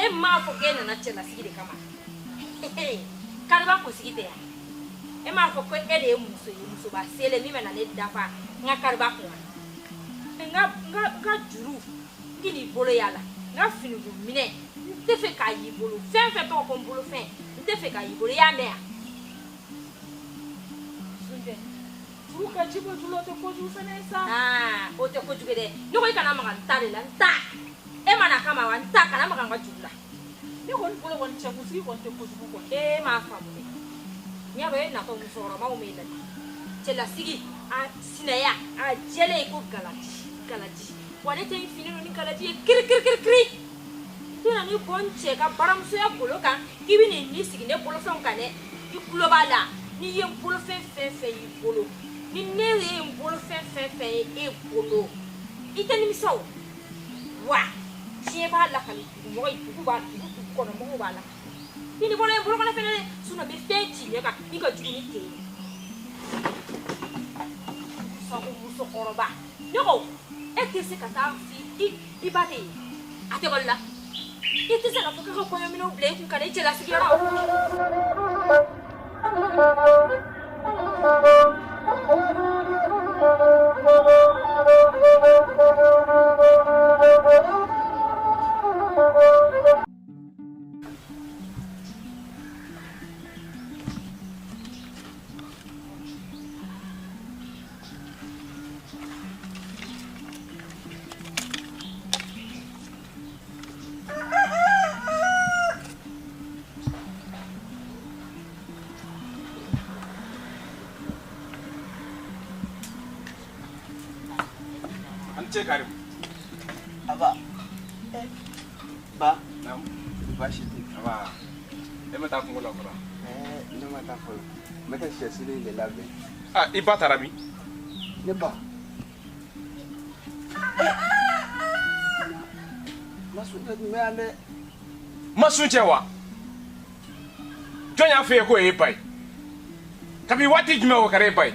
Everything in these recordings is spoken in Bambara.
E m'a fɔ k'e nana cɛlasigi de kama. Kariba kunsigi tɛ yan. E m'a fɔ ko e de ye muso ye, musoba selen min bɛ na ne dafa n ka kariba kun wa? N ka juru n k'i bolo y'a la, n ka finiko minɛ n tɛ fɛ k'a y'i bolo, fɛn fɛn tɔgɔ ko n bolofɛn n tɛ fɛ k'a y'i bolo, i y'a mɛn wa? Sunjɛ, furu ka ji bɔ ju la, o tɛ kojugu fɛnɛ ye sa. Aa, o tɛ kojugu ye dɛ. Ne ko i kana maga n ta de la, n ta. E ma na kama wa? N ta, kana maga n ka juru la. Ne kɔni bolo kɔni cɛkunsigi kɔni tɛ kojugu kɔni. E m'a faamu dɛ. N y'a dɔn e natɔ musokɔrɔbaw m'e ladi. Cɛlasigi, a sinaya, a jɛlen ko galaji, galaji. Wa ne tɛ n fini don ni galaji ye kiri kiri kiri kiri. N tɛna ni bɔ n cɛ ka baramusoya golo kan k'i bɛ n'i ni sigi ne bolofɛnw kan dɛ. I tulo b'a la, n'i ye n bolofɛn fɛn fɛn y'i bolo, ni ne ye n bolofɛn fɛn fɛn ye e bolo, i tɛ nimisa o. Wa diɲɛ b'a lakali, dugumɔgɔ ye dugu b'a dugu dugu kɔnɔ mɔgɔw b'a lakali. I ni bolo ye bolo kɔnɔ fɛnɛ dɛ, sinon n bɛ fɛn ci ɲɛ kan min ka jugu ni ten ye. Sago musokɔrɔba, ne ko e tɛ se ka taa fi i ba tɛ yen, a tɛ balo la. I tɛ se k'a fɔ k'i ka kɔɲɔminɛnw bila i kun ka na i cɛlasigiyɔrɔ. An ce Karim. Aba. Ba. Naamu. Baasi tɛ. Aba. E ma taa kungo la fɔlɔ? Ne ma taa fɔlɔ. N bɛ ka sɛsulu in de labɛn. Ah, i ba taara min? Ne ba. Masunjɛ tun bɛ yan dɛ. Masunjɛ wa? Jɔn y'a f'e ye k'o ye e ba ye? Kabi waati jumɛn o kɛra e ba ye?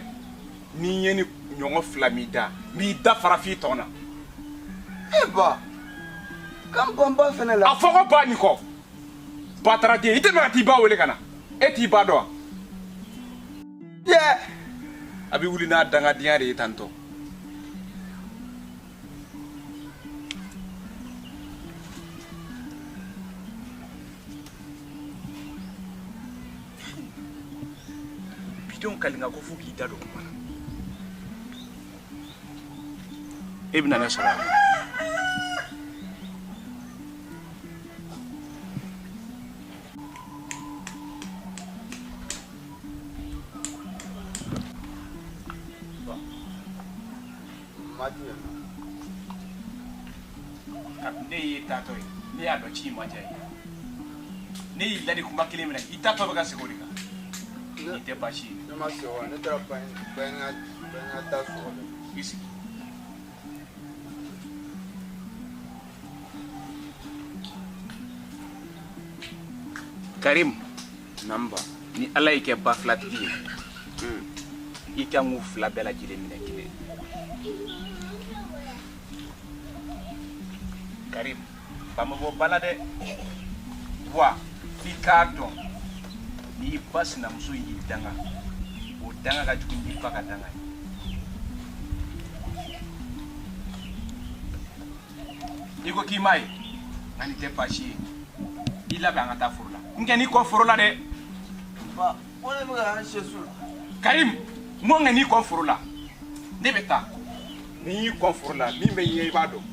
N'i ye ni ɲɔgɔn fila m'i da, n b'i da fara f'i tɔn na. E ba, k'an ban ba fɛnɛ la. A fɔ ko ba nin kɔ. Ba taara den, i tɛ fɛ ka t'i ba wele ka na. E t'i ba dɔn wa? Yɛ! A bɛ wuli n'a dangadenya de ye tantɔ. Bidenw kalinka ko f'u k'i da don kuma na. E bɛna ne sɔrɔ yan. Kabini ne y'e taatɔ ye, ne y'a dɔn ci in ma diya i ye. Ne y'i ladi kuma kelen min na, i taatɔ bɛ ka segin o de kan. Nin tɛ baasi ye. Ne ma segin o kan, ne taara ba da sɔgɔ dɛ. I sigi. Karim. Namba. Ni Ala y'i kɛ ba filatigi ye, i kan k'u fila bɛɛ lajɛlen minɛ kelen. Karim, ba ma bɔ ba la dɛ. Wa f'i k'a dɔn n'i ba sinamuso y'i danga, o danga ka jugu n'i ba ka danga ye. N'i ko k'i m'a ye, nka nin tɛ baasi ye. I labɛn an ka taa foro la. N kɛ n'i kɔ foro la dɛ. Ba, ko ne bɛ ka an sɛsu. Karim, n ko n kɛ n'i kɔ foro la. Ne bɛ taa. N'i y'i kɔ foro la, min bɛ ɲɛ i b'a dɔn.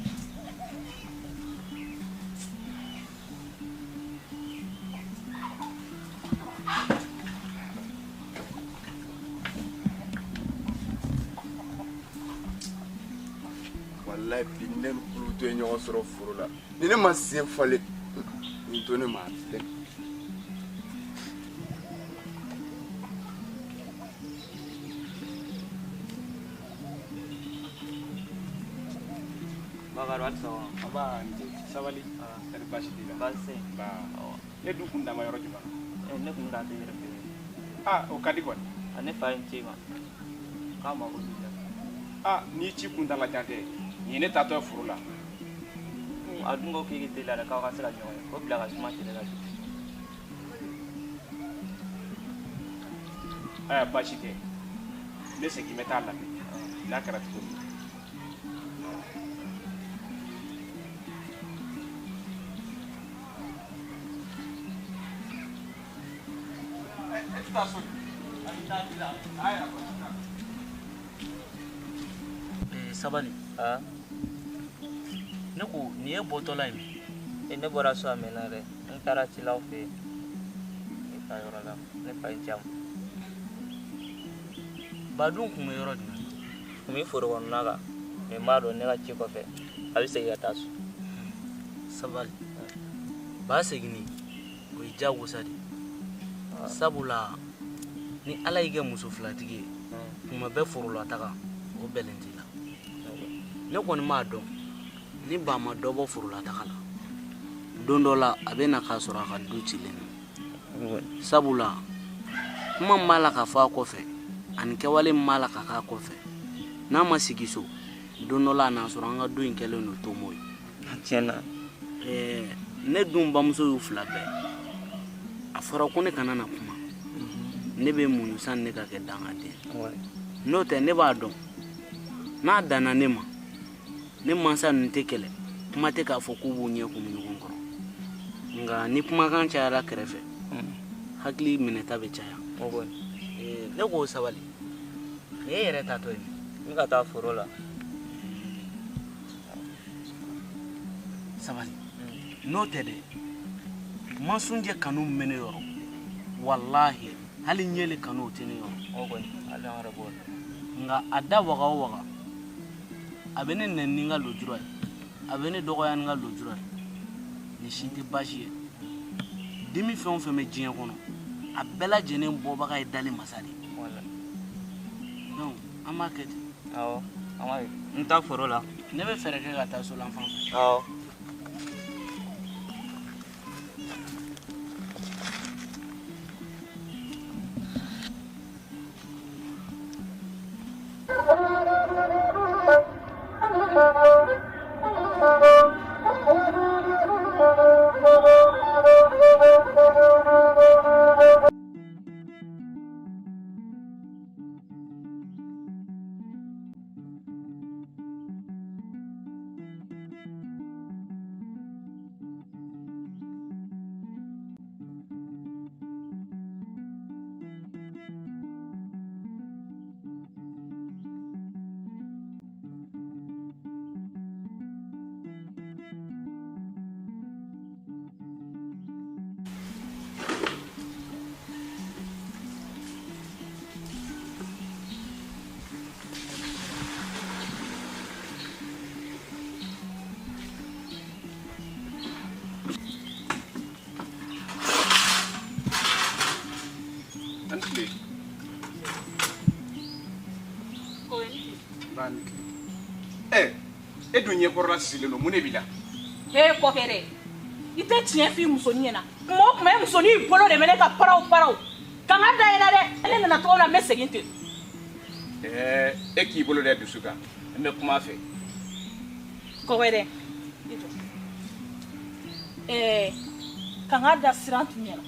Walayi bi ne ni kuluto ye ɲɔgɔn sɔrɔ foro la. Ni ne ma sen falen, nin to ne ma a bɛɛ. Bakari a ni sɔgɔma. Nba ni ce. Sabali. Kɔri baasi t'i la? Baasi tɛ yen. Nba. E dun kun dama yɔrɔ jumɛn? Ne kun bɛ ka taa i yɛrɛ fɛ yen. Aa, o ka di kɔni. A ne fa ye n ci i ma. K'a mago b'i la. Aa, n'i ci kuntala jan tɛ, nin ye ne taatɔ ye foro la. A dun ko k'i k'i teliya dɛ k'aw ka se ka ɲɔgɔn ye. O bila ka suma cɛlɛ ka jigin. Aya baasi tɛ. Ne segin bɛ taa lamɛn. N'a kɛra cogo min. E tɛ taa so. Sabali. Ne ko nin ye bɔtɔla ye min? Ne bɔra so a mɛnna dɛ. N taara cilaw fɛ yen. Ne fa yɔrɔ la. Ne fa ye jam. Badun kun bɛ yɔrɔ jumɛn? Kun bɛ foro kɔnɔna kan. Mais n b'a dɔn ne ka ci kɔfɛ a bɛ segin ka taa so. Sabali. Ba seginni o ye diyagosa de ye. Sabula ni Ala y'i kɛ muso filatigi ye, kuma bɛɛ forolataga o bɛlen t'i la. Ne kɔni m'a dɔn ni ba ma dɔ bɔ forolataga la don dɔ la a bɛ na k'a sɔrɔ a ka du cilen don. Sabula kuma min b'a la ka fɔ a kɔfɛ ani kɛwale min b'a la ka k'a kɔfɛ n'a ma sigi so don dɔ la a n'a sɔrɔ an ka du in kɛlen don tomo ye. Tiɲɛ na. Ne dun bamuso y'u fila bɛɛ. A fɔra ko ne kana na kuma. Ne bɛ muɲu sani ne ka kɛ dangaden. N'o tɛ ne b'a dɔn n'a danna ne ma ne mansa ninnu tɛ kɛlɛ kuma tɛ k'a fɔ k'u b'u ɲɛ kumu ɲɔgɔn kɔrɔ nka ni kumakan cayara kɛrɛfɛ hakili minɛta bɛ caya. Ne k'o sabali e yɛrɛ taatɔ ye min? N ka taa foro la. Sabali n'o tɛ dɛ masunjɛ kanu min bɛ ne yɔrɔ walahi hali ɲɛli kanu o tɛ ne yɔrɔ. Nka a da waga o waga a bɛ ne nɛni ni n ka lujura ye a bɛ ne dɔgɔya ni n ka lujura ye nin si tɛ baasi ye. Dimi fɛn o fɛn bɛ diɲɛ kɔnɔ a bɛɛ lajɛlen bɔbaga ye dali masa de ye. Donc an b'a kɛ ten. Awɔ an b'a kɛ. N taa foro la. Ne bɛ fɛɛrɛ kɛ ka taa so lan fan fɛ. Awɔ. E dun ɲɛkɔrɔla sigilen don mun de b'i la? Ee kɔkɛ dɛ i tɛ tiɲɛ f'i musonin ɲɛna kuma o kuma e musonin y'i bolo de bɛ ne ka paraw paraw ka n ka da yɛlɛ dɛ ne nana cogo min na n bɛ segin ten. E k'i bolo da dusu kan n bɛ kuma a fɛ. Kɔkɛ dɛ i jɔ ka n ka da siran tun ɲɛna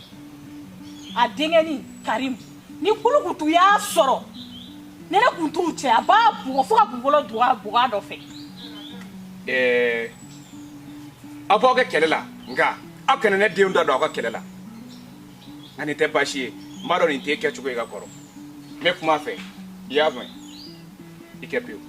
a denkɛnin Karim ni kulukutu y'a sɔrɔ ne ne kun t'u cɛ a b'a bugɔ fo ka kunkolo bugɔ a dɔ fɛ. Aw b'aw kɛ kɛlɛ la nka aw kana ne denw da don aw ka kɛlɛ la nka nin tɛ baasi ye n b'a dɔn nin t'e kɛcogo ye ka kɔrɔ n bɛ kuma a fɛ i y'a mɛn i kɛ pewu.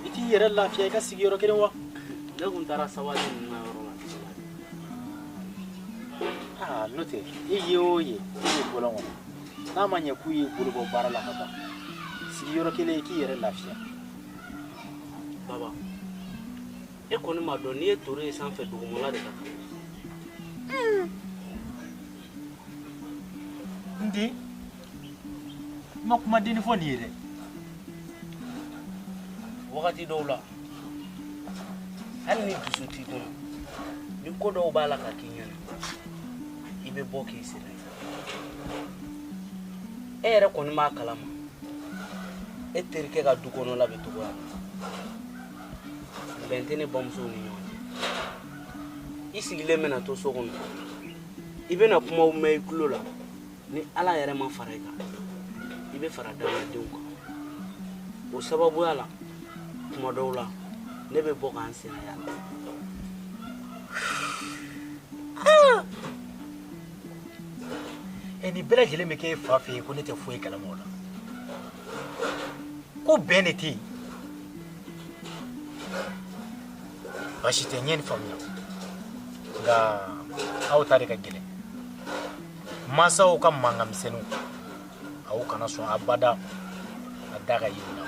I t'i yɛrɛ lafiya i ka sigi yɔrɔ kelen wa? Ne kun taara sabali ninnu na yɔrɔ la. Aa n'o tɛ e ye o ye e bɛ bɔlɔn kɔnɔ n'a ma ɲɛ k'u y'i bolo bɔ baara la ka ban sigi yɔrɔ kelen i k'i yɛrɛ lafiya. Baba e kɔni m'a dɔn n'i ye toro ye sanfɛ dugumala de ka kan. Den, i ma kuma denni fɔ nin ye dɛ. Wagati dɔw la, hali ni dusu t'i kɔnɔ, ni ko dɔw b'a la ka k'i ɲɛna, i bɛ bɔ k'i sɛnɛ. E yɛrɛ kɔni b'a kalama, e terikɛ ka du kɔnɔla bɛ togoya min na, bɛn tɛ ne bamusow ni ɲɔgɔn cɛ. I sigilen bɛna to so kɔnɔ, i bɛna kumaw mɛn i tulo la, ni Ala yɛrɛ ma fara i kan, i bɛ fara dangadenw kan. O sababuya la, kuma dɔw la, ne bɛ bɔ k'an senna yaala. Ɛ, nin bɛɛ lajɛlen bɛ kɛ e fa fɛ yen ko ne tɛ foyi kalama o la. Ko bɛn de tɛ yen. Baasi tɛ, n ye nin faamuya. Nka aw ta de ka gɛlɛn. Mansaw ka mankan misɛnninw, aw kana sɔn abada a da ka yiri la.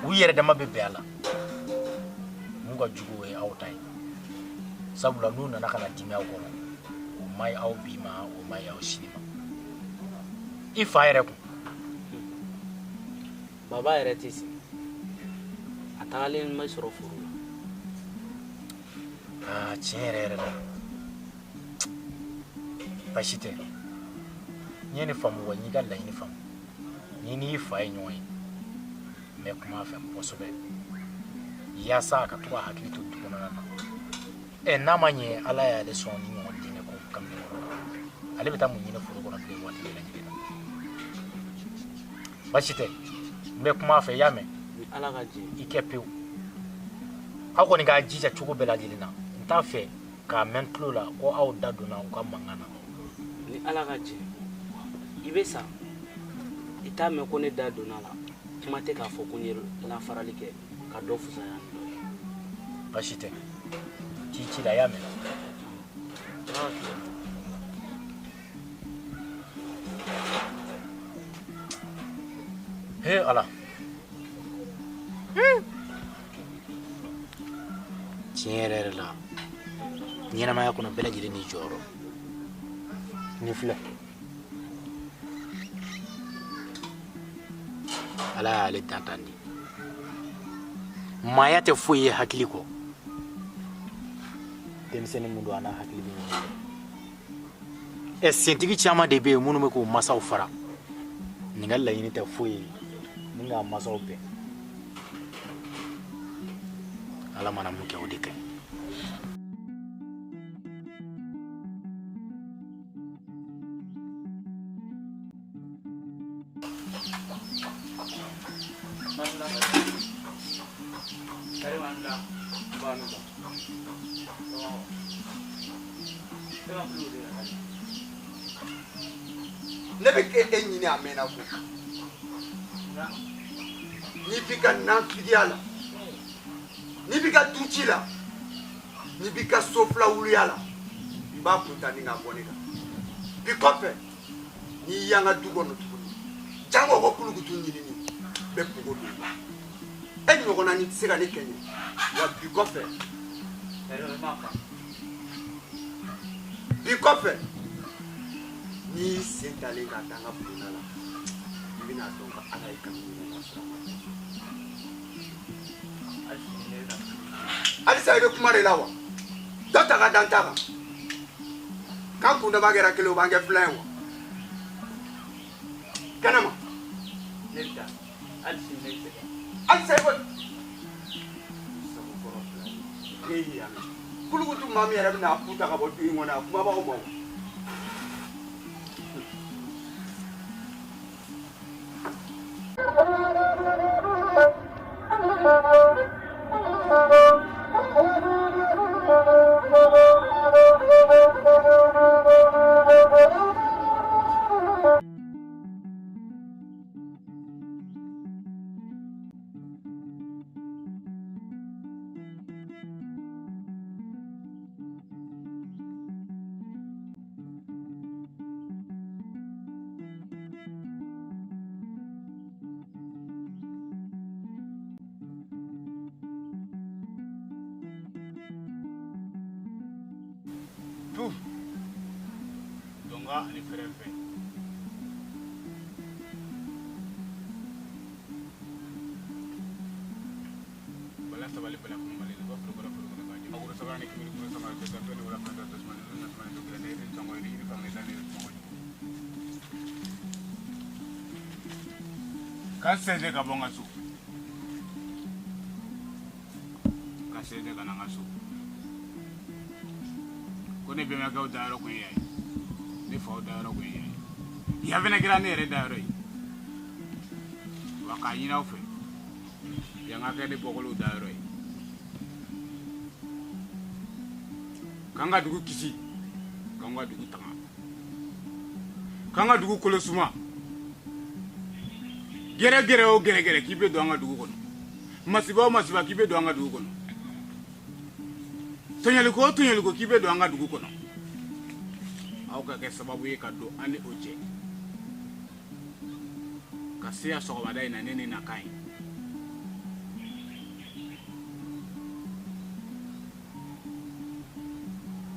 U yɛrɛ dama bɛ bɛn a la. Mun ka jugu o ye aw ta ye. Sabula n'u nana ka na dimi aw kɔrɔ, o ma ɲi aw bi ma, o ma ɲi aw sini ma. I fa yɛrɛ kun. Baba yɛrɛ tɛ sigi. A tagalen bɛ sɔrɔ foro la. Aa, tiɲɛ yɛrɛ yɛrɛ la. Baasi tɛ. N ye nin faamu wa n y'i ka laɲini faamu. N'i n'i fa ye ɲɔgɔn ye, n bɛ kuma a fɛ kosɛbɛ. Yaasa a ka to ka hakili to du kɔnɔna na. Ɛ, n'a ma ɲɛ Ala y'ale sɔn ni ɲɔgɔn denkɛ ko kamalen kɔrɔ la, ale bɛ taa mun ɲini foro kɔnɔ bilen waati bɛɛ lajɛlen na. Baasi tɛ, n bɛ kuma a fɛ, i y'a mɛn? Ni Ala ka jɛ. I kɛ pewu. Aw kɔni k'a jija cogo bɛɛ lajɛlen na. N t'a fɛ k'a mɛn tulo la ko aw da donna u ka mankan na. Ni Ala ka jɛ, i bɛ sa. I t'a mɛn ko ne da donna a la. Kuma tɛ k'a fɔ ko n ye lafarali kɛ ka dɔ fisaya ni dɔ ye. Baasi tɛ. T'i ci la, i y'a mɛn? He Ala. Tiɲɛ yɛrɛ yɛrɛ la, ɲɛnamaya kɔnɔ bɛɛ lajɛlen n'i jɔyɔrɔ. Nin filɛ. Ala y'ale dan tan de. Maaya tɛ foyi ye hakili kɔ. Denmisɛnnin mun don a n'a hakili bɛ ɲɔgɔn fɛ. Ɛ, sentigi caman de bɛ yen minnu bɛ k'u masaw fara. Nin ka laɲini tɛ foyi ye ni k'a masaw bɛn. Ala mana mun kɛ o de ka ɲi. Ne bɛ k'e ɲini a mɛnna ko. N'i b'i ka nafigiya la, n'i b'i ka duci la, n'i b'i ka so fila wuluya la, i b'a kun ta ni k'a bɔ ne kan. Bi kɔfɛ, n'i y'an ka du kɔnɔ tuguni, jango ko kulukutu ɲinini, n bɛ pogo don i la. E ɲɔgɔnna ni tɛ se ka ne kɛɲɛ. Wa bi kɔfɛ, bi kɔfɛ, n'i y'i sen dalen k'a da n ka bulonda la, i bɛna dɔn ko Ala ye kanu ɲini ka sɔrɔ a ma bɛn. Halisa i bɛ kuma de la wa? Dɔ ta ka da n ta kan. K'an kundama kɛra kelen o b'an kɛ filan ye wa? Kɛnɛma. Ne bɛ taa. Hali sini ne bɛ se ka. Halisa i ko. Sago kɔrɔ fila ye. Ne y'i yan mɛn. Kulukutu maa min yɛrɛ bɛna a ku ta ka bɔ du in kɔnɔ, a kuma b'aw ma wa? Tu. Donga ani fɛrɛn fɛn. Sabali bala kun bali ba furu bara furu bara ba guru sabani kimi guru sama ke ta ni wala fanta tasman ni na tasman to kila ne tango ni ni fang ni ni tango ka sede ka bonga su ka sede ka nanga su ko ne bɛnbakɛw dayɔrɔ kun ye yan ye ne faw dayɔrɔ kun ye yan ye yan fɛnɛ kɛra ne yɛrɛ dayɔrɔ ye wa k'a ɲini aw fɛ yan ka kɛ ne bɔkolow dayɔrɔ ye k'an ka dugu kisi k'an ka dugu tanga k'an ka dugu kolo suma gɛrɛgɛrɛ o gɛrɛgɛrɛ k'i bɛ don an ka dugu kɔnɔ masiba o masiba k'i bɛ don an ka dugu kɔnɔ tɔɲɔliko o tɔɲɔliko k'i bɛ don an ka dugu kɔnɔ aw ka kɛ sababu ye ka don an ni o cɛ ka se yan sɔgɔmada in na ne ni na kan ye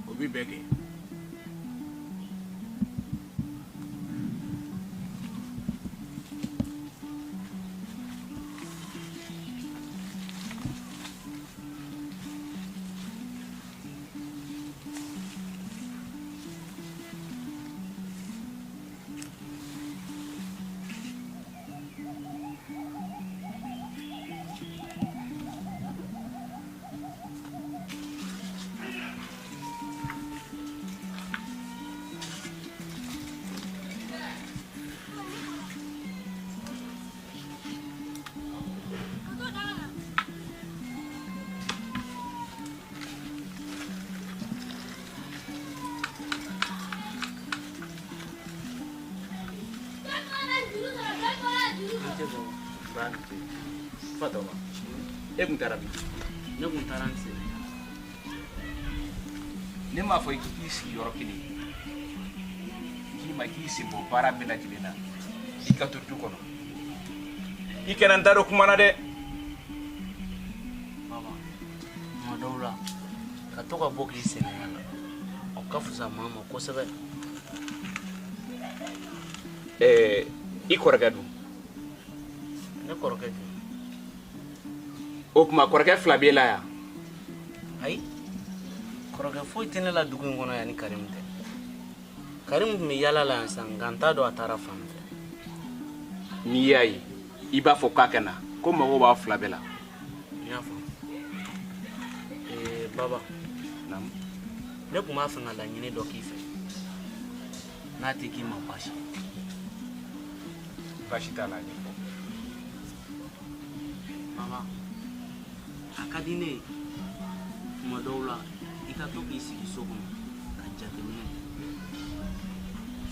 o bɛ bɛɛ kɛ. Fatoma, e kun taara min? Ne kun taara n sen. Ne m'a fɔ i k'i sigi yɔrɔ kelen. K'i ma k'i sen bɔ baara bɛɛ lajɛlen na. I ka to du kɔnɔ. I kana n da don kuma na dɛ. Baba, tuma dɔw la, ka to ka bɔ k'i sen la, o ka fisa maa ma kosɛbɛ. I kɔrɔkɛ dun? Ne kɔrɔkɛ dun? O tuma kɔrɔkɛ fila b'e la yan? Ayi, kɔrɔkɛ foyi tɛ ne la dugu in kɔnɔ yan ni Karimu tɛ. Karimu tun bɛ yaala la yan sisan nka n t'a dɔn a taara fan min fɛ. N'i y'a ye, i b'a fɔ k'a ka na ko mago b'aw fila bɛɛ la. N y'a faamu. Baba. Naamu. Ne tun b'a fɛ ka laɲini dɔ k'i fɛ. N'a tɛ k'i ma baasi. Baasi t'a la, ɲɛfɔ. Baba. A ka di ne ye tuma dɔw la i ka to k'i sigi so kɔnɔ ka jateminɛ kɛ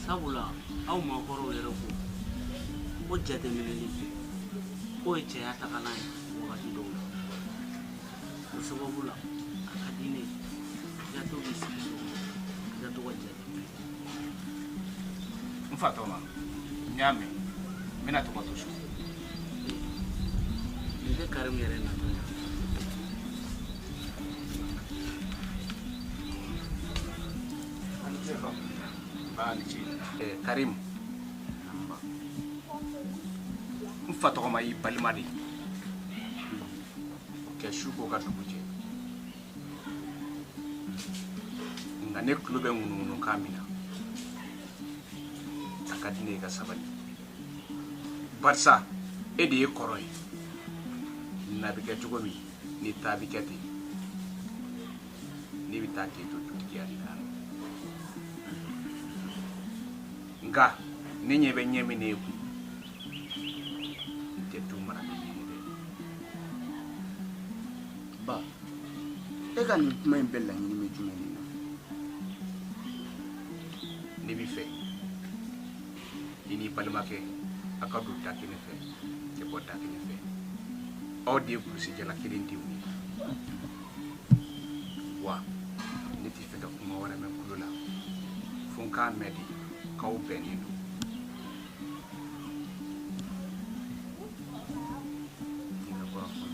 sabula aw maakɔrɔw yɛrɛ ko ko jateminɛli k'o ye cɛya tagalan ye wagati dɔw la o sababu la a ka di ne ye i ka to k'i sigi so kɔnɔ i ka to ka jateminɛ kɛ. N Fatɔma, n y'a mɛn, n bɛna to ka to so. Nin tɛ Karimu yɛrɛ natɔ ye. Karim, n fa tɔgɔma y'i balima de ye. O kɛ su ko ka dugu jɛ. Nka ne tulo bɛ ŋunuŋunukan min na, a ka di ne ye ka sabali. Barisa e de ye kɔrɔ ye. Na bɛ kɛ cogo min, ni taa bɛ kɛ ten. Ne bɛ taa k'e to dutigiya de la. Nka ne ɲɛ bɛ ɲɛ min na e kun, n tɛ du mara ni min ye dɛ. Ba, e ka nin kuma in bɛɛ laɲini bɛ jumɛn de la? Ne b'i fɛ i n'i balimakɛ a ka don da kelen fɛ ka bɔ da kelen fɛ. Aw de ye kulusijala kelen denw ye. Wa ne t'i fɛ ka kuma wɛrɛ mɛn kulo la fo n k'a mɛn de k'aw bɛnnen don. N ka kɔrɔfɔ.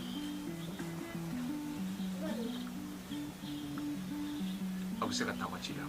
Aw bɛ se ka taa aw ka ci la.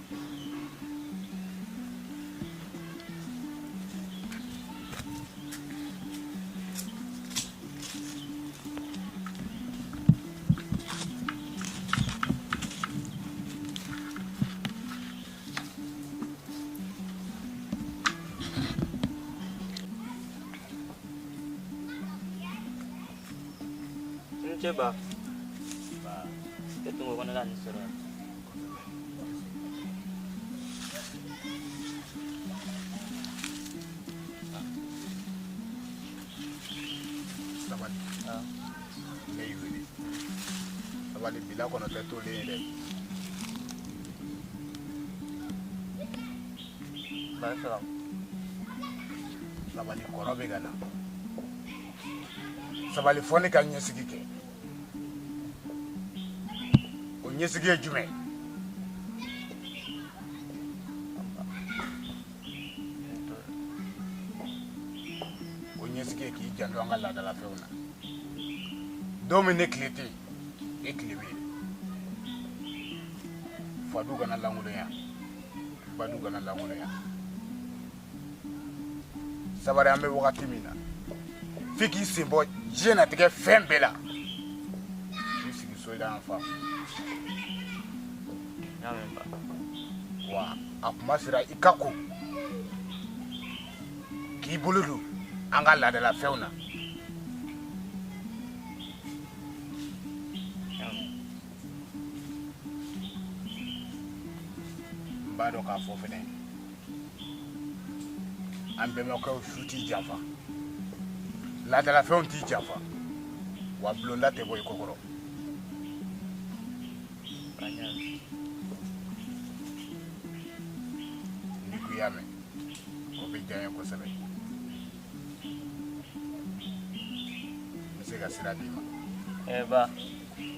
N ce ba. E tun ko ko ne ka nin sɔrɔ yan. Sabali. Ne y'i wele. Sabali bila kɔnɔ tɛ tolen ye dɛ. Ba e fɛ ka. Sabali kɔrɔ bɛ ka na. Sabali fɔ ne ka ɲɛsigi kɛ. O ɲɛsigi ye jumɛn ye? O ɲɛsigi ye k'i janto an ka laadalafɛnw na. Don min ne tile tɛ yen, e tile bɛ yen. Fadu kana lankolonya, badu kana lankolonya. Sabari an bɛ wagati min na, f'i k'i sen bɔ diɲɛnatigɛ fɛn bɛɛ la. K'i sigi so i ka an fa. Wa a kuma sera i ka ko k'i bolo don an ka laadalafɛnw na. N b'a dɔn k'a fɔ fɛnɛ an bɛnbakɛw su t'i janfa, laadalafɛnw t'i janfa, wa bulonda tɛ bɔ i kɔkɔrɔ. N'i ko i y'a mɛn, o bɛ diya n ye kosɛbɛ. N bɛ se ka sira d'i ma. Ba,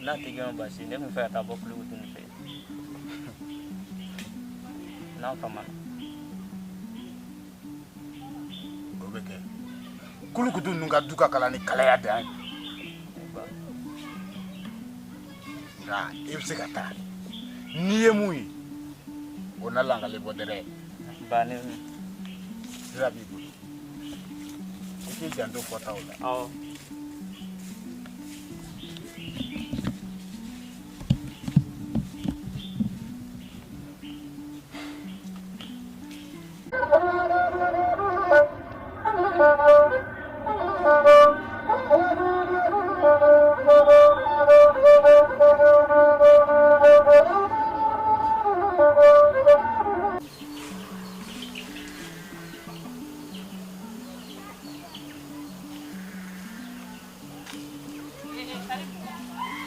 n'a tɛ kɛ ma baasi ye, ne tun fɛ ka taa bɔ Kulukutu nin fɛ. N'an famana. O bɛ kɛ. Kulukutu ninnu ka du ka kalan ni kalaya dan ye. Nka i bɛ se ka taa. N'i ye mun ye, o na lankale bɔ dɛ. Ba ne. Sira b'i bolo. I k'i janto fɔtaw la. Awɔ.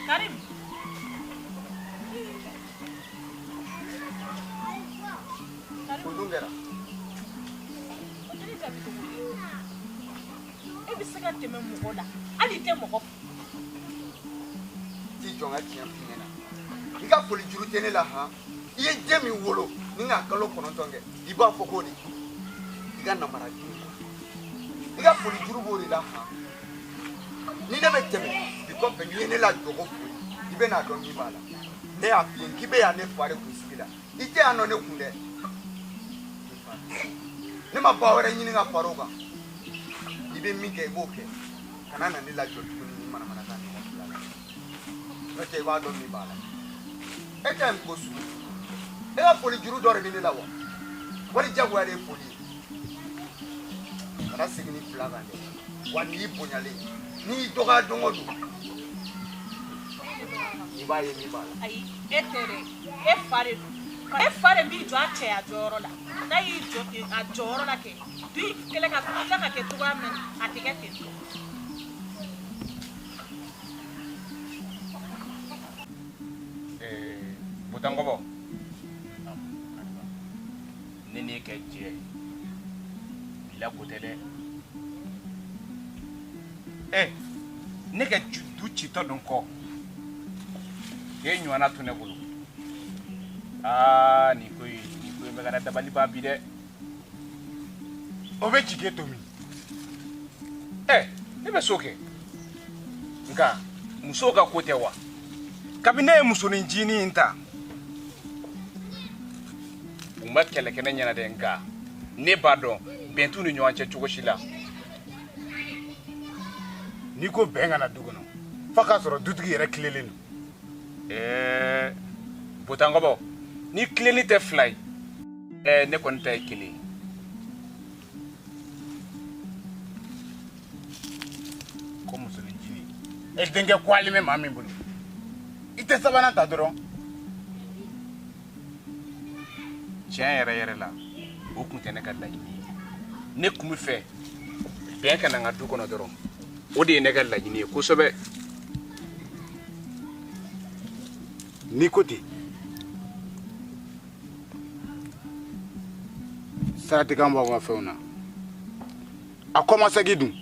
Karim. O dun kɛra. E bɛ se ka tɛmɛ mɔgɔ la, hali i tɛ mɔgɔ fo. T'i jɔ n ka tiɲɛ f'i ɲɛna. I ka foli juru tɛ ne la han. I ye den min wolo ni k'a kalo 9 kɛ, i b'a fɔ k'o de. I ka namara den. I ka foli juru b'o de la han. Ni ne bɛ tɛmɛ bi kɔfɛ n'i ye ne lajɔ ko foli, i bɛ n'a dɔn min b'a la. Ne y'a f'i ye k'i bɛ yan ne fa de kunsigi la. I tɛ yan nɔ ne kun dɛ. Ne ma ba wɛrɛ ɲini ka far'o kan. I bɛ min kɛ i b'o kɛ. Kana na ne lajɔ tuguni ni manamanakan ɲɔgɔn fila la. N'o tɛ i b'a dɔn min b'a la. E ta ye ko sugu. E ka foli juru dɔ de bɛ ne la wa? Wali jagoya de ye foli ye. Kana segin ni fila kan dɛ. Wa n'i bonyalen, n'i y'i dɔgɔya don o don, i b'a ye min b'a la. Ayi, e tɛ dɛ. E fa de don. E fa de b'i jɔ a cɛya jɔyɔrɔ la. N'a y'i jɔ a jɔyɔrɔ la kɛ, du in kɛlen ka tila ka kɛ cogoya min na, a tɛ kɛ ten tɔ. Butankɔbɔ, ne n'e kɛ jɛ bila ko tɛ dɛ. Ne ka du citɔ dun kɔ, k'e ɲɔgɔnna to ne bolo. Aa, nin ko in bɛ ka na dabali ban bi dɛ. O bɛ ci k'e to min? Ne bɛ so kɛ. Nka musow ka ko tɛ wa? Kabini ne ye musonin jinin in ta, u ma kɛlɛ kɛ ne ɲɛna dɛ, nka ne b'a dɔn bɛn t'u ni ɲɔgɔn cɛ cogo si la. N'i ko bɛn ka na du kɔnɔ, f'a k'a sɔrɔ dutigi yɛrɛ tilelen don. Botankɔbɔ, ni tilenni tɛ fila ye, ne kɔni ta ye kelen ye. Ko musonin jinin. E denkɛ kwalen bɛ maa min bolo i tɛ sabanan ta dɔrɔn. Tiɲɛ yɛrɛ yɛrɛ la o tun tɛ ne ka laɲini ye. Ne tun bɛ fɛ bɛn ka na n ka du kɔnɔ dɔrɔn, o de ye ne ka laɲini ye kosɛbɛ. N'i ko ten saratikan b'aw ka fɛnw na a kɔmasegin dun.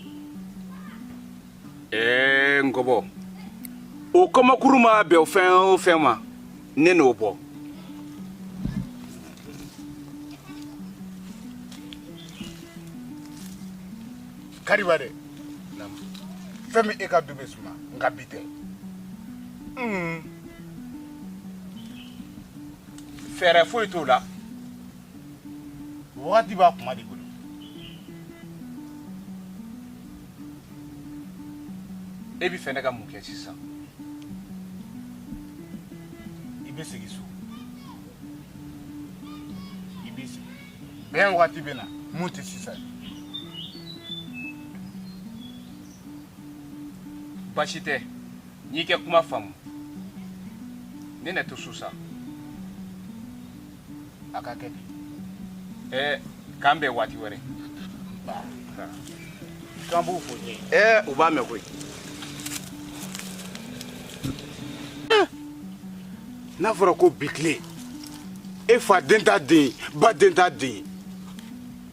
Ngɔbɔ o kɔmakuru ma bɛn fɛn o fɛn ma ne n'o bɔ. Kariba dɛ, fɛn min e ka du bɛ suma nka bi tɛ. Fɛɛrɛ foyi t'o la. Wagati b'a kuma de bolo. E bɛ fɛ ne ka mun kɛ sisan? I bɛ segin so. I bɛ sigi. Bɛn wagati bɛ na mun tɛ sisan. Baasi tɛ, n'i kɛ kuma faamu. Ne na to so sa. A ka kɛ ten. K'an bɛn waati wɛrɛ. K'an b'u fo ɲɛ. U b'a mɛn koyi. N'a fɔra ko bi tile e fa den t'a den ye ba den t'a den ye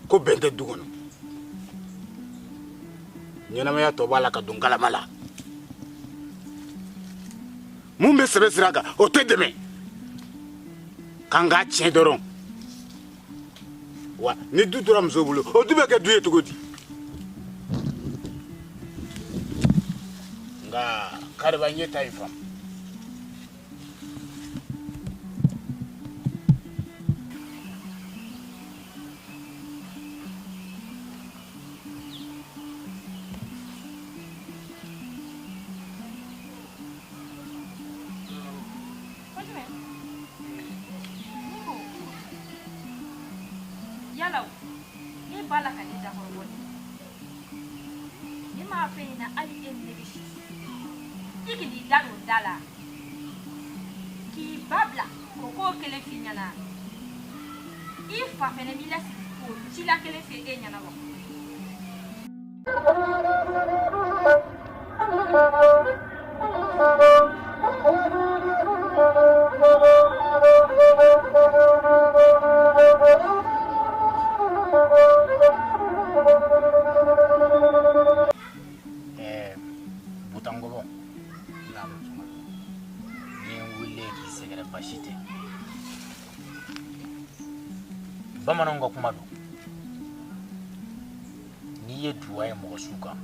ko bɛn tɛ du kɔnɔ ɲɛnamaya tɔ b'a la ka don galama la mun bɛ sɛbɛ sira kan o tɛ dɛmɛ k'an k'a tiɲɛ dɔrɔn wa ni du tora muso bolo o du bɛ kɛ du ye cogo di nka Kariba n ye ta in faamu. Yala e b'a la ka ne dakɔrɔbɔ de. Ne m'a f'e ɲɛna hali e ni ne bɛ si. I k'i da don da la k'i ba bila k'o ko kelen f'i ɲɛna. I fa fɛnɛ b'i lasigi k'o cila kelen f'e ɲɛna wa. Butangɔbɔ ni n wulila k'i sɛgɛrɛ baasi tɛ. Bamananw ka kuma don, n'i ye duwa ye mɔgɔ su kan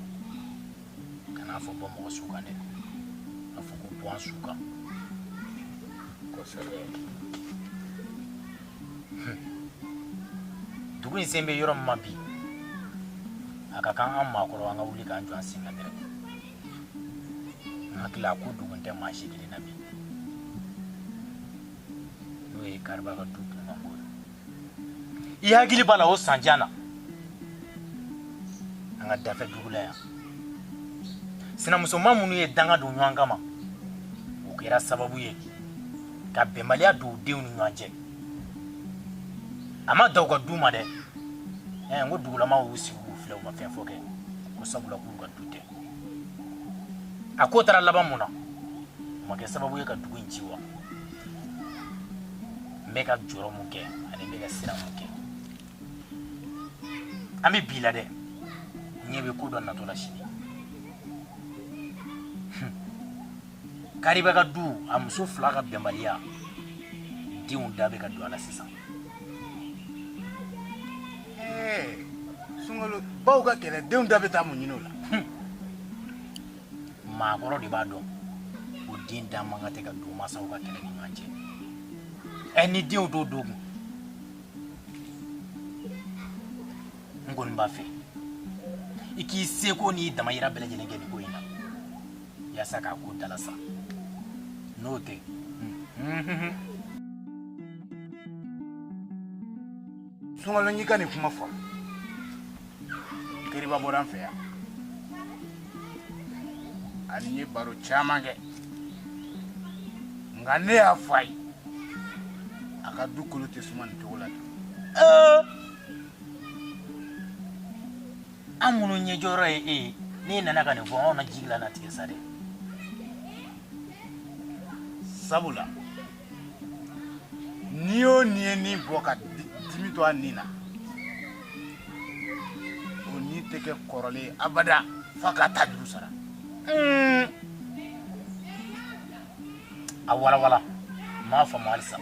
kan'a fɔ bɔ mɔgɔ su kan dɛ, a fɔ ko bɔ an su kan. Kosɛbɛ. Dugu in sen bɛ yɔrɔ min ma bi, a ka kan an maakɔrɔ an ka wuli k'an jɔ an sen kan dɛrɛ. N hakili la ko dogon tɛ maa si kelen na bi, n'o ye Kariba ka du kunkanko ye. I hakili b'a la o san jan na an ka dafɛ dugu la yan, sinamusoma minnu ye danga don ɲɔgɔn kama, o kɛra sababu ye ka bɛnbaliya don u denw ni ɲɔgɔn cɛ. A ma da u ka du ma dɛ, n ko dugulamaw y'u sigi k'u filɛ u ma fɛn fɔ kɛ, ko sabula k'u ka du tɛ. A ko taara laban mun na, o ma kɛ sababu ye ka dugu in ci wa? N bɛ ka jɔrɔ mun kɛ ani n bɛ ka siran mun kɛ, an bɛ bi la dɛ, n ɲɛ bɛ ko dɔ natɔ la sini. Kariba ka du a muso fila ka bɛnbaliya, denw da bɛ ka don a la sisan. Sunkalo baw ka kɛlɛ, denw da bɛ taa mun ɲini o la? Maakɔrɔ de b'a dɔn o den da man kan tɛ ka don mansaw ka kɛlɛ ni ɲɔgɔn cɛ. Ni denw t'o don kun, n kɔni b'a fɛ i k'i seko n'i damayira bɛɛ lajɛlen kɛ nin ko in na yaasa k'a ko dalasa. N'o tɛ Sunkalo n y'i ka nin kuma faamu. Kariba bɔra an fɛ yan, Ani n ye baro caman kɛ, nka ne y'a fɔ a ye a ka du kolo tɛ suma nin cogo la ten. An minnu ɲɛjɔyɔrɔ ye e ye, n'e nana ka nin fɔ, anw na jigi la na tigɛ sa dɛ. Sabula n'i y'o ni ye nin bɔ ka dimi to a nin na, o ni tɛ kɛ kɔrɔlen ye abada f'a ka ta juru sara. A walawala, n m'a faamu halisa.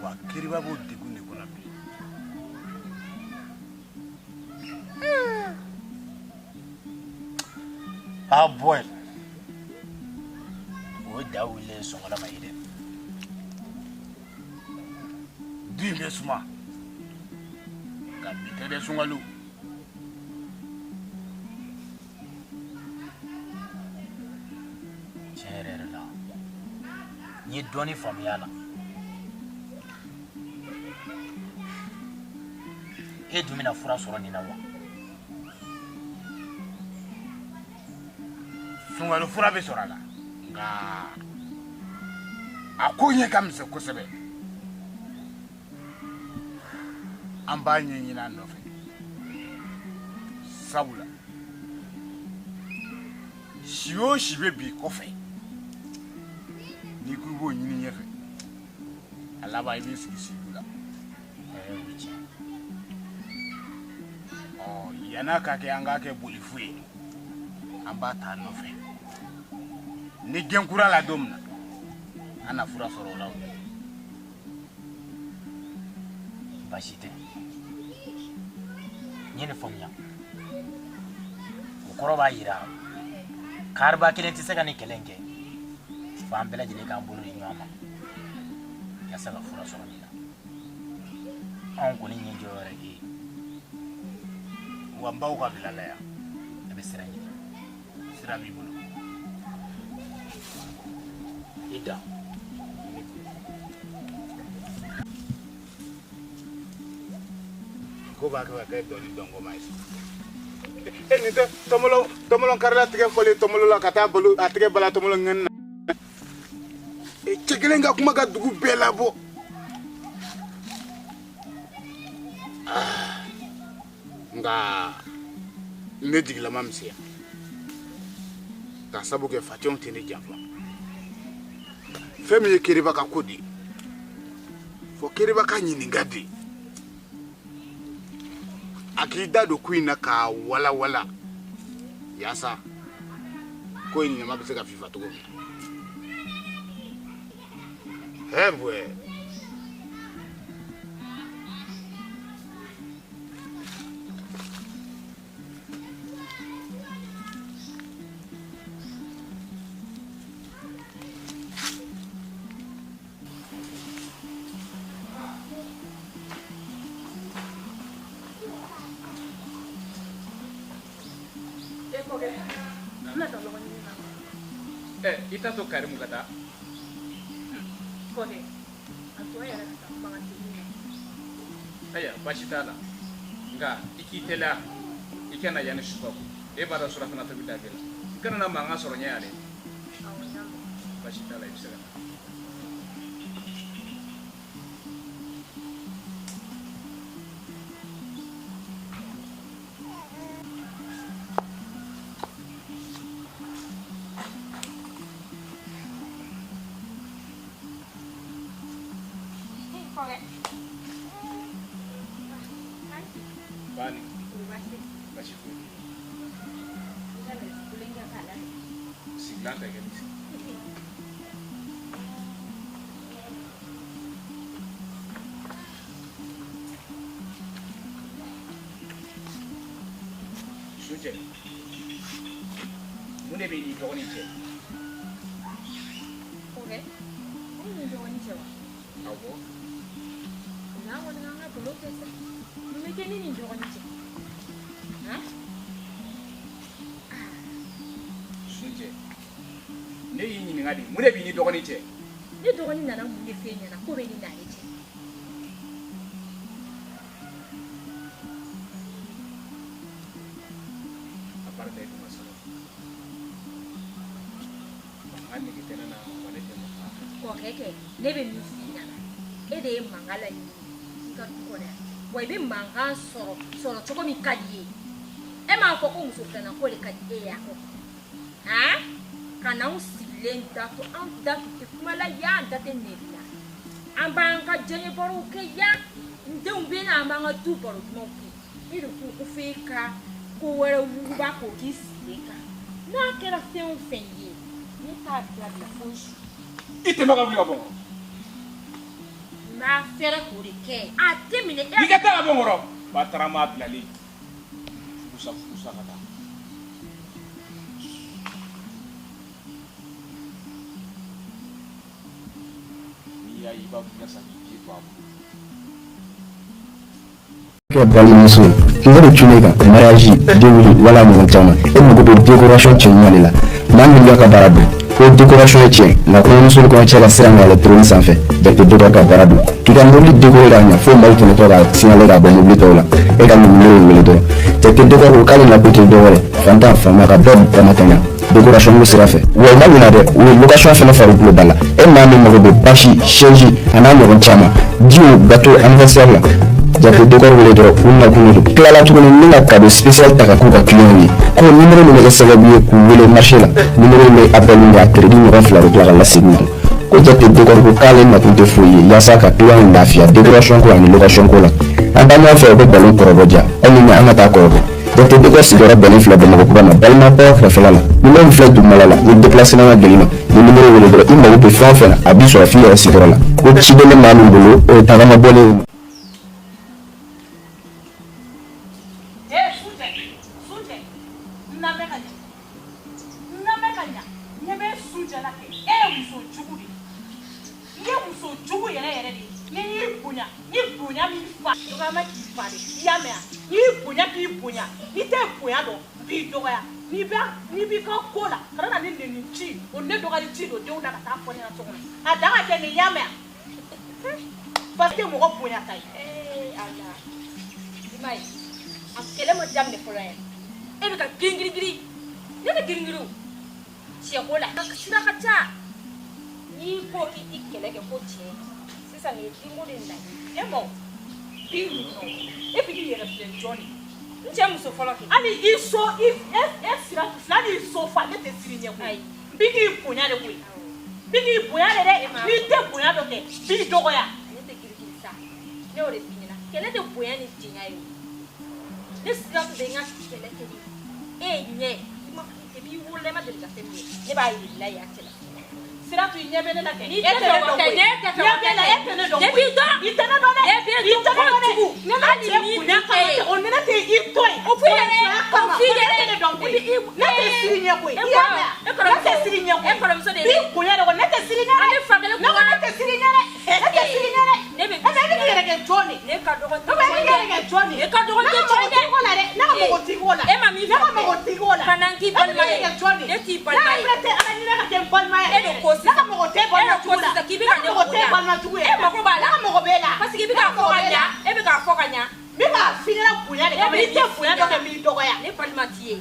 Wa Keriba b'o degun de kɔnɔ bi. Ah boy, o ye da wulilen sɔngɔlama ye dɛ. Du in bɛ suma nka bi tɛ dɛ Sunkalo. Tiɲɛ yɛrɛ yɛrɛ la, n ye dɔɔnin faamuya a la. E dun bɛna fura sɔrɔ nin na wa? Sunkalo, fura bɛ sɔrɔ a la, nka a ko ɲɛ ka misɛn kosɛbɛ. An b'a ɲɛɲini a nɔfɛ, sabula si o si bɛ bi kɔfɛ, n'i ko i b'o ɲini ɲɛfɛ, a laban i b'i sigi sidu la. O ye tiɲɛ. Ɔ, yann'a ka kɛ an k'a kɛ bolifu ye, an b'a ta a nɔfɛ. Ni gɛn kura la don min na, an na fura sɔrɔ o la o. Baasi tɛ, n ye nin faamuya. O kɔrɔ b'a yira kariba kelen tɛ se ka nin kɛlɛ in kɛ, fo an bɛɛ lajɛlen k'an bolo di ɲɔgɔn ma yaasa ka fura sɔrɔ nin na. Anw kɔni ɲɛ jɔyɔrɔ ye e ye. Wa n baw ka bila la yan. A bɛ sira ɲini. Sira b'i bolo. I da. Ko b'a kɛ ka kɛ dɔɔni dɔnkoma ye. E nin tɛ tɔmɔlɔ tɔmɔlɔ karila tigɛ fɔlen tɔmɔlɔ la ka taa balo a tigɛ bala tɔmɔlɔ ŋɛni na. E cɛ kelen ka kuma ka dugu bɛɛ labɔ. Nka ne jigilama misɛnya ka sabu kɛ facɛnw tɛ ne janfa. Fɛn min ye Keriba ka ko de ye, fɔ Keriba ka ɲininka de, a k'i da don ko in na k'a walawala yaasa ko in ɲama bɛ se ka fifa cogo min na. Hɛ bɔɛ. I t'a to Karimu ka taa. Kɔkɛ, a tɔ yɛrɛ ka taa kuma ka teli na. Ayiwa, baasi t'a la, nka i k'i teliya, i ka na yanni su ka ko. E b'a dɔn surafana tobi da la, i kana na mankan sɔrɔ ɲɛ yan dɛ. Awɔ, n y'a mɛn. Baasi t'a la, i bɛ se ka taa. Kɔkɛ. Bani. Baasi. Baasi foyi tɛ. I ka na tulonkɛ k'a la. Sigilan tɛ kɛ ni sigi. Suncɛ, mun de b'i n'i dɔgɔnin cɛ? Kɔkɛ, ne ni dɔgɔnin cɛ wa? Awɔ. O n'an kɔni k'an ka baro kɛ sa. Mun bɛ kɛ ne ni dɔgɔnin cɛ? Han? Suncɛ, ne y'i ɲininka de, mun de b'i n'i dɔgɔnin cɛ? Ne dɔgɔnin nana mun de f'e ɲɛna ko bɛ ne n'ale cɛ? A barika e dun ka sabali. Mankan nege tɛ ne na, wa ne tɛ mankan fɛ. Kɔkɛ kɛ, ne bɛ min f'i ɲɛna, e de ye mankan laɲini i ka du kɔnɔ yan, wa i bɛ mankan sɔrɔ sɔrɔ cogo min ka di i ye. E m'a fɔ ko muso filanan ko de ka di e ye a kɔ han, ka n'anw sigilen da to, anw da tun tɛ kuma la yan, an da tɛ nɛni la, an b'an ka diɲɛ barow kɛ yan, n denw bɛ na, an b'an ka du baro dumanw kɛ. E de ko ko f'e ka ko wɛrɛ wuguba k'o k'i sigilen kan. N'a kɛra fɛn o fɛn ye, ne t'a dabila fo su. I tɛmɛ ka wuli ka bɔ n kɔrɔ. N b'a fɛɛrɛ k'o de kɛ, a tɛ minɛ e. I ka taa ka bɔ n kɔrɔ. Batarama bilalen fugusa fugusa ka taa. N'i y'a ye i b'a fɔ i ka sa k'i pied to a bolo. Kɛ balimamuso ye kungo de cun kan, mariage, denwuli wala ɲɔgɔn caman, e mago bɛ décoration cɛɲuman de la. Maa min b'a ka baara dɔn ko décoration ye tiɲɛ, nka kɔɲɔmuso ni kɔɲɔcɛ ka sira ŋa trône sanfɛ, Jakite Décor ka baara don k'i ka mobili décorer ka ɲa fo maaw tɛmɛtɔ ka signaler ka bɔ mobili tɔw la. E ka nin numéro in wele dɔrɔn. Jakite Décor ko k'ale nakun tɛ dɔwɛrɛ, fantan faama ka bɛɛ dama ka ɲa décoration ko sira fɛ. Wa u ma ɲina dɛ, u ye location fɛnɛ fara u tulo da la. E maa min mago bɛ bâche, chaise a n'a ɲɔgɔn caman, jiw, gâteau, anniversaire la, Jakite Décor wele dɔrɔn, u nakun de don. Tilala tuguni ni ka cadeau spécial ta ka k'u ka client ye, ko numéro min bɛ kɛ sababu ye k'u wele marché la, numéro in bɛ appel kɛ, a crédit ɲɔgɔn 2 bɛ tila ka lasegin u kun. Ko Jakite Décor ko k'ale nakun tɛ foyi ye yaasa ka client lafiya décoration ko ani location ko la. An taa ɲɔgɔn fɛ, u bɛ ballon kɔrɔbɔ ja aw ni an ka taa kɔrɔbɔ. Jakite Décor sigiyɔrɔ bɛnnen filɛ Bamakɔ kura ma, balima kɔrɔ kɛrɛfɛla la. Numéro min filɛ dugumala la, ni déplacement ka gɛlɛn ma, ni numéro wele dɔrɔn, i mago bɛ fɛn o fɛn na, a b'i sɔrɔ f'i yɛrɛ sigiyɔrɔ la. Ko ciden bɛ maa min bolo, o ye tagama bɔlen ye. Ee Sunjɛ, Sunjɛ, n lamɛn ka ɲa, n lamɛn ka ɲa, ɲɛ bɛ Sunjɛ la kɛ, e ye muso jugu de ye, i ye muso jugu yɛrɛ yɛrɛ de ye. Ni n y'i bonya, ni bonya m'i fa, dɔgɔyama k'i fa de, i y'a mɛn wa? N'i y'i bonya k'i bonya, n'i tɛ bonya dɔn, n b'i dɔgɔya. N'i bɛ n'i b'i ka ko la, kana na ni nɛni ci, o ne dɔgɔyali ci don denw da ka taa fɔ ne ɲɛna so kɔnɔ. A dan ka kɛ nin ye, i y'a mɛn wa? Parce que mɔgɔ bonya ta ye. Ee Ala, i m'a ye, a kɛlɛ ma daminɛ fɔlɔ yɛrɛ, e bɛ ka girin girin girin, ne tɛ girin girin o, cɛko la sira ka ca. N'i ko k'i ti kɛlɛ kɛ ko cɛ, sisan nin ye denko de na ye. E ma o, bi ɲininka o, e bɛ k'i yɛrɛ filɛ jɔn de ye? N cɛ muso fɔlɔ kɛ. Hali i so i e e sira fila n'i so fa, ne tɛ siran i ɲɛ koyi. N bɛ k'i bonya de koyi. N bɛ k'i bonya de dɛ, n'i tɛ bonya dɔ kɛ, n b'i dɔgɔya. Ne tɛ girin girin sa, ne y'o de f'i ɲɛna, kɛlɛ tɛ bonya ni janya ye o. Ne sira tun bɛ n ka kɛlɛ kɛ ni e ɲɛ, i ma depuis i wolola i ma deli ka fɛn min ye, ne b'a yir'i la yan cɛ la. Sira tu i ɲɛ bɛ ne la kɛ. N'i tɛ fɛ o kɛ, ne tɛ fɛ o Ɲɛ bɛ la, e tɛ ne dɔn Ne b'i dɔn. I tɛ ne dɔn dɛ. Ne b'i I tɛ ne dɔn dɛ. kojugu. Ne n'a Hali cɛ n'i bonya tɛ kama e. tɛ, o ni ne tɛ i to yen. O f'i yɛrɛ ye, Musoya o kama, f'i ne yɛrɛ tɛ ne dɔn koyi. I b'i- Ne tɛ siran i ɲɛ koyi. E I y'a mɛn wa? e kɔrɔmuso. Ne tɛ siran i ɲɛ koyi. E kɔrɔmuso de ye N b'i bonya de koyi, ne tɛ siran i ɲɛ dɛ. An bɛ fan kelen Ne ko ne tɛ siran i ɲɛ dɛ. Ne tɛ siran i ɲɛ dɛ. Ne bɛ E bɛ e bɛ k'i yɛrɛ kɛ jɔn de ye? Ne ka dɔgɔ Ne bɛ e k'i yɛrɛ kɛ jɔn de ye? Ne ka dɔgɔ Ne tɛ ka jɔn mɔgɔ t'i ko la dɛ. Ne ka mɔgɔ t'i ko la. E ma min Ne ka fɔ mɔgɔ t'i ko la. Ka na n k'i balima E bɛ ye. k'i yɛrɛ kɛ jɔn de ye? Ne t'i balima ye. Ne yɛrɛ tɛ Ala ɲinɛ ka kɛ n balima ye. E de ko sisan. Ne ka mɔgɔ tɛ balima E de ko jugu la. sisan k'i bɛ ka Ne ne ka mɔgɔ tɛ bonya. balima jugu ye. E mako b'a la. Ne ka mɔgɔ b'e la. Parce que i bɛ k'a fɔ ka ɲa, e bɛ k'a fɔ ka ɲa. N bɛ k'a f'i ɲɛna bonya de E kama. bɛ N'i tɛ min bonya dɔ kɛ, n b'i dɔgɔya. Ne balima t'i ye.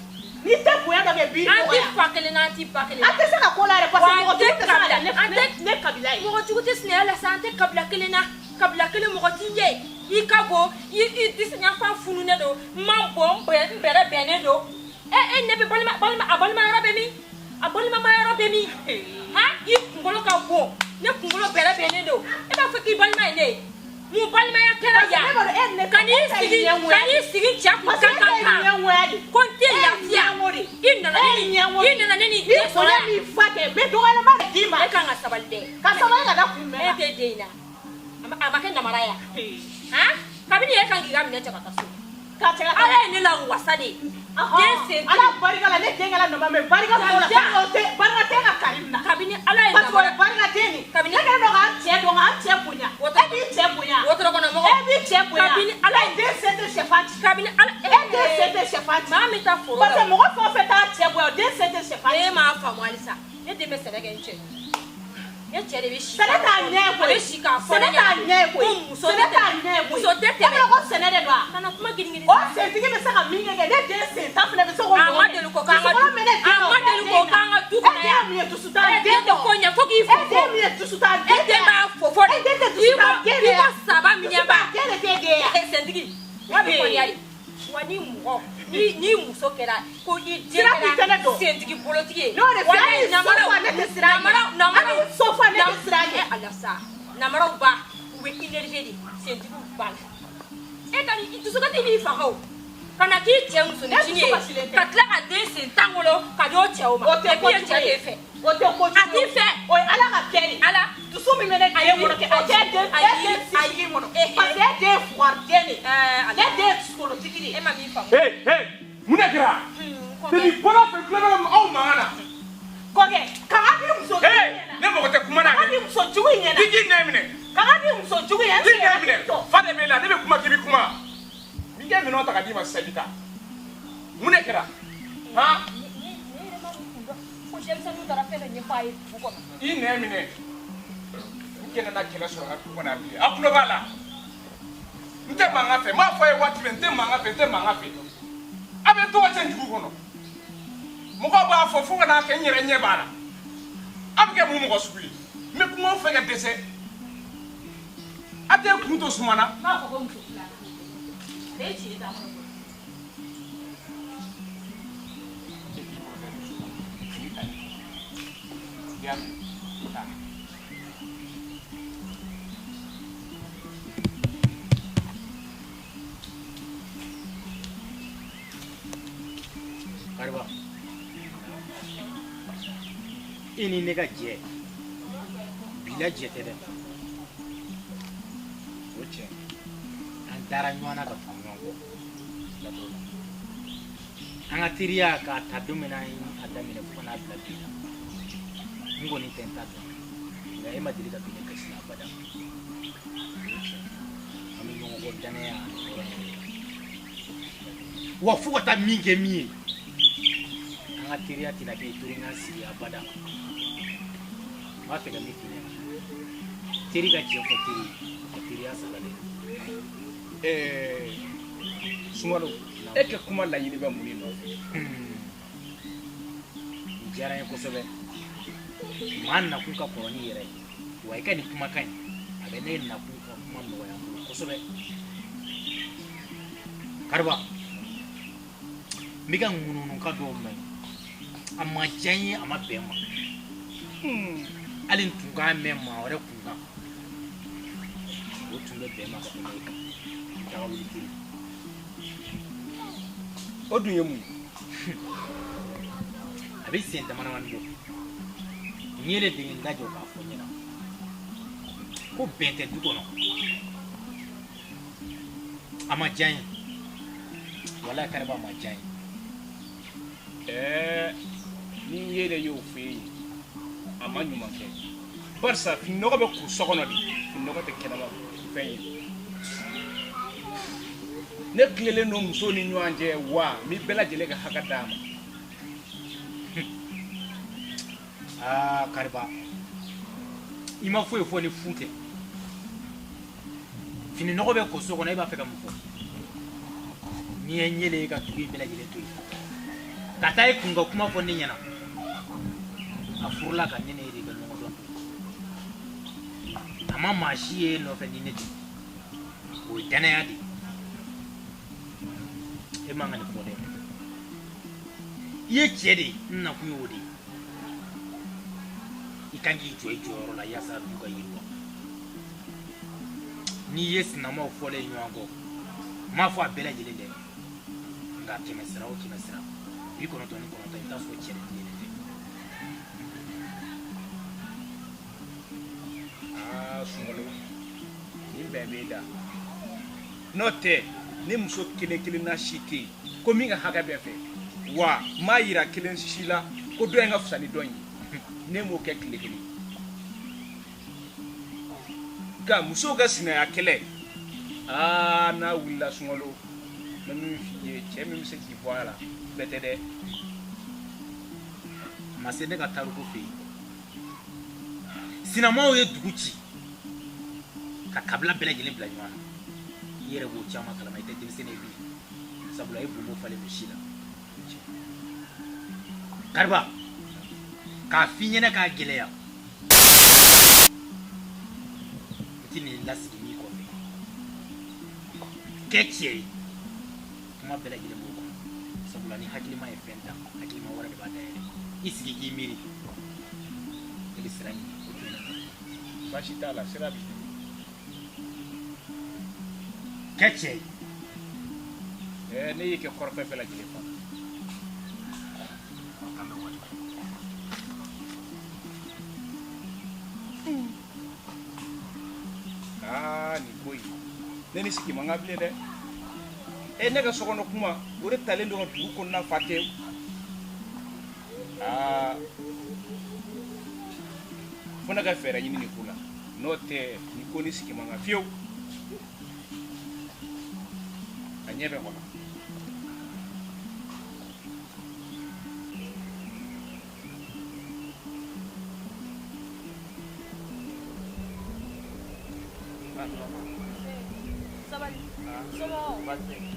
N'i tɛ bonya dɔ kɛ, n b'i An tɛ dɔgɔya. fa kelen na, an tɛ ba kelen na. An tɛ se ka ko la yɛrɛ parce que Wa mɔgɔ an tɛ jugu tɛ se ka kabila- na ne an tɛ ne kabila ye. Mɔgɔ jugu tɛ sinaya la sa, an tɛ kabila kelen na. Kabila kelen mɔgɔ t'i ye. I ka bon, i disi ɲɛfan fununen don, n man bon, n bɛrɛ bɛnnen don. E e ne bɛ balima balima a balima yɔrɔ bɛ min? A balimama yɔrɔ bɛ min? Han, i kunkolo ka bon, ne kunkolo bɛrɛ bɛnnen don. E b'a fɔ k'i balima ye ne ye. Mun balimaya kɛra Parce que yan? ne b'a dɔn e ne Ka n'i e ta ye sigi ɲɛngoya ka n'i sigi cɛ kun Parce que kan e kan ta ye kan. ɲɛngoya de. Ko n tɛ E ye lafiya. ɲɛngo de. I nana E ne ye ni ɲɛngo de. i nana ne ni Ni den sɔrɔ bonya yan. m'i fa kɛ, n bɛ dɔgɔyalima de d'i ma. E kan ka sabali dɛ. Ka sabali ka da kun jumɛn E kan? tɛ den in na. A ma kɛ namara ye wa? Han? Kabini e kan k'i ka minɛ cɛ ka taa so. Ka cɛ ka taa. Ala ye ne la wasa de. Den sen Ala barika la, ne den kɛra nama mais barika t'o la. Janja. Barika tɛ ka Karim na. Kabini Ala ye Parce que o ye namara. barika den de. Kabini Ne kɛlen don k'an cɛ dɔn, k'an cɛ bonya. E b'i cɛ bonya. Wotoro kɔnɔ mɔgɔ. E b'i cɛ bonya. Kabini Ala E den sen tɛ sɛfan ci. Kabini Ala E den sen tɛ sɛfan ci. Maa min taa foro la. Parce que mɔgɔ fɛn o fɛn t'a cɛ bonya, o den sen tɛ sɛfan ci. E m'a faamu halisa. Ne den bɛ sɛnɛ kɛ n cɛ ye. Ne cɛ de bɛ si. Sɛnɛ t'a ɲɛ ye koyi. A bɛ si k'a fɔ ne Sɛnɛ t'a ɲɛ ye koyi. Ko muso Sɛnɛ tɛ t'a ɲɛ ye koyi. Muso tɛ E tɛmɛ. b'a dɔn ko sɛnɛ de don wa? Kana kuma girin girin. O sentigi bɛ se ka min kɛ, ne den sen ta fana bɛ se k'o A ɲɔgɔn ma kɛ. deli ko k'an ka Dusukolo du bɛ ne den a na, o ma tɛ deli den ko na. k'an ka du E kɔnɔ den yan. ye mun ye dusutan E den kɔ ni muso kɛra ko i den Sira kun tɛ ne kɛra dɔn. sentigi bolotigi ye. N'o de fɔ, hali sofa ne tɛ siran a ɲɛ. Namaraw Hali sofa ne tɛ siran a ɲɛ. Ala sa namaraw ba u bɛ énervé de sentigiw ba la. E ka nin dusukasi b'i faga o. Ka na k'i cɛ musonin ye Ne dusu kasilen tɛ. ka tila ka den sen tan wolo ka di o cɛw ma. O tɛ Et puis e kojugu cɛ ye. t'e fɛ. O tɛ kojugu A t'i ye. fɛ. O ye Ala ka kɛ de. Ala. Dusu min bɛ ne den kɔnɔ kɛ, o tɛ den Ayi, e den sisigi kɔnɔ. ayi. Parce que e den ye fugariden de ye. Ɛɛ, Ne den ye dusukolotigi de ye. E ma min faamu. Hey, hey, mun de kɛra? Depi bɔra fɛ tulo bɛ aw mankan na. Kɔkɛ, kanga di muso jugu Hey, in ɲɛna. ne mago tɛ kuma na. Kanga di muso jugu in ɲɛna. I k'i nɛn minɛ. Kanga di muso jugu in ɲɛna. K'i nɛn minɛ. Fa de b'e la, ne bɛ kuma k'i bɛ kuma. N b'i ka minɛnw ta ka d'i ma sisan i bɛ taa. Mun de kɛra? Han? Ne yɛrɛ ma nin kun dɔn. Ko denmisɛnninw taara fɛn dɔ ɲɛfɔ a ye dugu kɔnɔ. I nɛn minɛ. N kɛnɛ na kɛlɛ sɔrɔ n ka du kɔnɔ yan bilen. Aw tulo b'a la. N tɛ mankan fɛ. N b'a fɔ a ye waati bɛɛ n tɛ mankan fɛ, n tɛ mankan fɛ. A bɛ tɔgɔ tiɲɛ dugu kɔnɔ. Mɔgɔw b'a fɔ fo ka n'a kɛ n yɛrɛ ɲɛ b'a la. A bɛ kɛ mun mɔgɔ sugu ye? N bɛ kuma aw fɛ ka dɛsɛ. A tɛ kun to suma na. N b'a fɔ ko muso filanan. Ale ye tiɲɛ t'a kɔnɔ. Kariba e ni ne ka jɛ bila jɛ tɛ dɛ o tiɲɛ an dara ɲɔgɔn na ka tugu ɲɔgɔn kɔ siga t'o la an ka teriya k'a ta don min na an ye a daminɛ fo ka n'a bila bi la n kɔni tɛ n ta dɔn nka e ma deli ka don ne gasi la abada o tiɲɛ an bɛ ɲɔgɔn kɔ danaya ani hɔrɔnya de kan wa fo ka taa min kɛ min ye an ka teriya tɛna kɛ torinkan sigi abada n b'a fɛ ka min f'i ɲɛna teri ka tiɲɛ fɔ teri ye o teriya sala dɛ. Ɛɛ Sunkalo, e ka kuma laɲini bɛ mun de nɔfɛ? Nin diyara n ye kosɛbɛ maa nakun ka kɔrɔ n'i yɛrɛ ye wa i ka nin kumakan in a bɛ ne nakun ka kuma nɔgɔya n bolo kosɛbɛ Kariba n bɛ ka ŋunuŋunukan dɔw mɛn a ma diya n ye a ma bɛn n ma hali n tun k'a mɛn maa wɛrɛ kun kan o tun bɛ bɛn n ma ka tɛmɛ e kan n taga wuli teri. O dun ye mun ye? A bɛ sen dama damani bɔ n ye de dege n da jɔ k'a fɔ n ɲɛna ko bɛn tɛ du kɔnɔ a ma diya n ye walayi Kariba a ma diya n ye. Ɛɛ ni n yɛrɛ y'o f'e ye a ma ɲuman kɛ barisa fininɔgɔ bɛ ko so kɔnɔ de fininɔgɔ tɛ kɛnɛma fɛn ye ne tilelen don musow ni ɲɔgɔn cɛ wa n bɛ bɛɛ lajɛlen ka hakɛ d'a ma. Aa Kariba i ma foyi fɔ ni fu tɛ fininɔgɔ bɛ ko so kɔnɔ e b'a fɛ ka mun fɔ n'i ye n yɛlɛ ka dugu in bɛɛ lajɛlen to yen ka taa e kun ka kuma fɔ ne ɲɛna a furula ka ne ne de ka ɲɔgɔn dɔn a ma maa si ye e nɔfɛ ni ne tɛ o ye danaya de ye e man ka nin fɔ dɛ i ye cɛ de ye n nakun ye o de ye i kan k'i jɔ i jɔyɔrɔ la yaasa du ka yiriwa n'i ye sinamaw fɔlen ɲɔgɔn kɔ n m'a fɔ a bɛɛ lajɛlen dɛ nka kɛmɛ sira o kɛmɛ sira 99 i bɛ taa sɔrɔ cɛ de tilennen tɛ. Aa Sunkalo nin bɛn b'e da n'o tɛ ne muso kelen kelenna si tɛ yen ko min ka hakɛ bɛ fɛ wa n m'a yira kelen si la ko dɔ in ka fisa ni dɔ in ye ne m'o kɛ tile kelen nka musow ka sinaya kɛlɛ aa n'a wulila Sunkalo n bɛ min f'i ye cɛ min bɛ se k'i bɔ a la bɛɛ tɛ dɛ. A ma se ne ka tariku fɛ yen sinamaw ye dugu ci ka kabila bɛɛ lajɛlen bila ɲɔgɔn na i yɛrɛ b'o caman kalama i tɛ denmisɛnnin ye bilen sabula e bonbo falen don si la Kariba k'a f'i ɲɛna k'a gɛlɛya n tɛ nin lasigi min kɔfɛ kɛ cɛ ye kuma bɛɛ lajɛlen b'o kɔnɔ. Sabula ni hakilima ye fɛn ta, hakilima wɛrɛ de b'a dayɛlɛ. I sigi k'i miiri, ne bɛ sira ɲini o tun ye ne ma. Baasi t'a la, sira b'i bolo. Kɛ cɛ ye. Ne y'i kɛ kɔrɔfɛ bɛɛ lajɛlen fa. An bɛ waati. Aa, nin ko in, ne ni sigi man kan bilen dɛ. Ne ka so kɔnɔ kuma, o de talen don ka dugu kɔnɔna fa tewu. Aa, fo ne ka fɛɛrɛ ɲini nin ko la, n'o tɛ nin ko ni sigi man kan fiyewu. A ɲɛ bɛ kɔnɔ. Sabali. Somɔgɔw?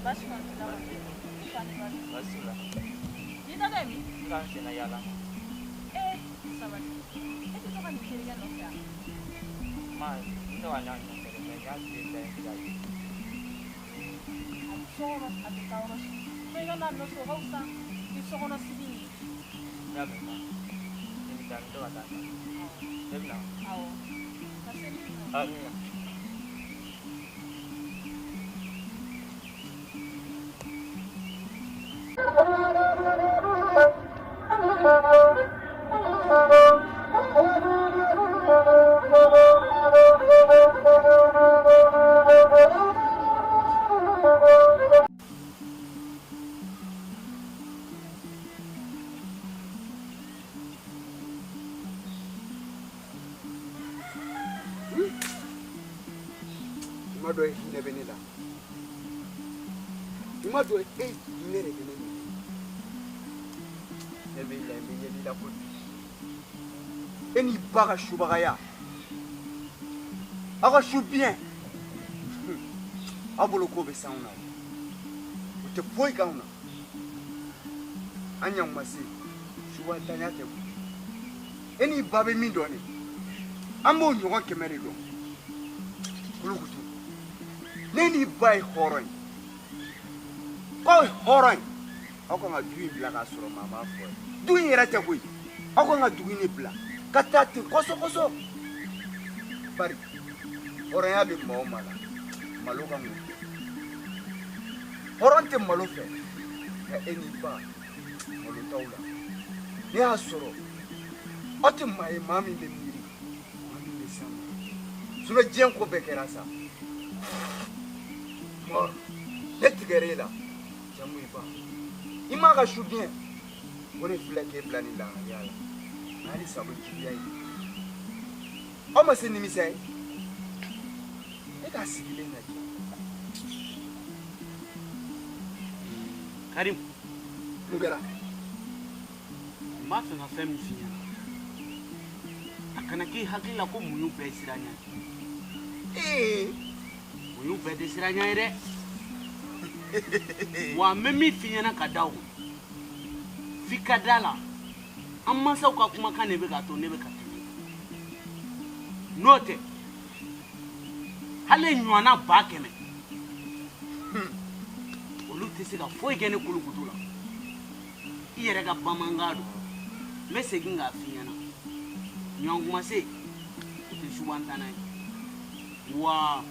Baasi kɔni t'i la kɔni? I fa ni ba dun? Baasi t'u la. N'i taatɔ ye min? N ka n senna yaala. Ee sabali. E tɛ to ka nin terikɛ nɔfɛ yan? Ma, n tɛ ka ɲa nɔfɛ dɛ, mais n y'a tile bɛɛ kɛ ka ye. A bɛ so kɔnɔ, a tɛ taa yɔrɔ si. Ko i ka n'a nɔfɛ o ka fisa ni sokɔnɔ sigi in ye. N y'a mɛn ma. Ne bɛ taa, n bɛ to ka taa. Ne bɛ na. Awɔ. Ka se ni ma. Ah, n bɛ na. Tuma dɔ hinɛ bɛ ne la. Tuma dɔ e hinɛ de bɛ ne minɛ. Ne bɛ la, n bɛ yɛlɛ i la kojugu. E n'i ba ka subagaya, aw ka su biɲɛ, aw bolo ko bɛ s'anw na, o tɛ foyi k'anw na. An ɲankuma se, subatanya tɛ koyi. E n'i ba bɛ min dɔn ne, an b'o ɲɔgɔn 100 de dɔn. Kulukutu, ne n'i ba ye hɔrɔn ye, k'aw ye hɔrɔn ye, aw kan ka du in bila k'a sɔrɔ maa m'a fɔ ye. Du in yɛrɛ tɛ koyi, aw kan ka dugu in de bila ka taa ten kɔsɔ kɔsɔ. Bari hɔrɔnya bɛ maa o maa la, malo kan k'o kɛ. Hɔrɔn tɛ malo fɛ, nka e n'i ba malo t'aw la. Ne y'a sɔrɔ aw tɛ maa ye, maa min bɛ miiri, maa min bɛ s'an ma. Sinon diɲɛ ko bɛɛ kɛra sa. Mɔr, ne tigɛra e la, jamu i ba. I m'a ka su biɲɛ, o de filɛ k'e bila nin lahalaya la. Nka hali sa o bɛ juguya ye. Aw ma se nimisa ye. E k'a sigilen lajɛ. Karim. Mun kɛra? N b'a fɛ ka fɛn min f'i ɲɛna, a kana k'i hakili la ko muɲu bɛɛ ye siranya ye. Ee. Muɲu bɛɛ tɛ siranya ye dɛ. Wa n bɛ min f'i ɲɛna ka da o kun, f'i ka da la, an mansaw ka kumakan de bɛ k'a to ne bɛ ka tɛmɛ. N'o tɛ, hali ɲɔgɔnna 100,000, olu tɛ se ka foyi kɛ ne kulukutu la. I yɛrɛ ka bamanankan don, n bɛ segin k'a f'i ɲɛna, ɲɔgɔnkumase o tɛ subantana ye. Wa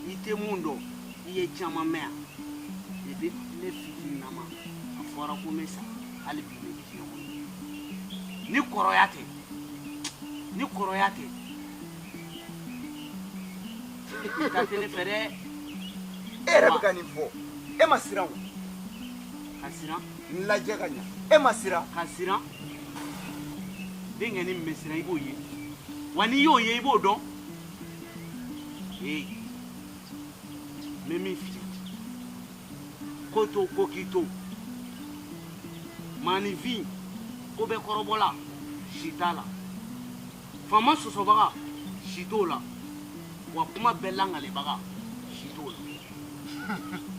i tɛ mun dɔn, i ye caman mɛn yan. Depuis ne fitininama, a fɔra ko n bɛ sa, hali bi n bɛ diɲɛ kɔnɔ. Ni kɔrɔya tɛ, ni kɔrɔya tɛ, i ta tɛ ne fɛ dɛ. E yɛrɛ bɛ ka nin fɔ, e ma siran o? Ka siran? N lajɛ ka ɲa, e ma siran? Ka siran? Denkɛnin min bɛ siran, i b'o ye. Wa n'i y'o ye, i b'o dɔn. Ee, n bɛ min f'i ye, ko to ko k'i to. Maaninfin, ko bɛɛ kɔrɔbɔla, si t'a la. Faama sɔsɔbaga, si t'o la. Wa kuma bɛɛ langalebaga, si t'o la.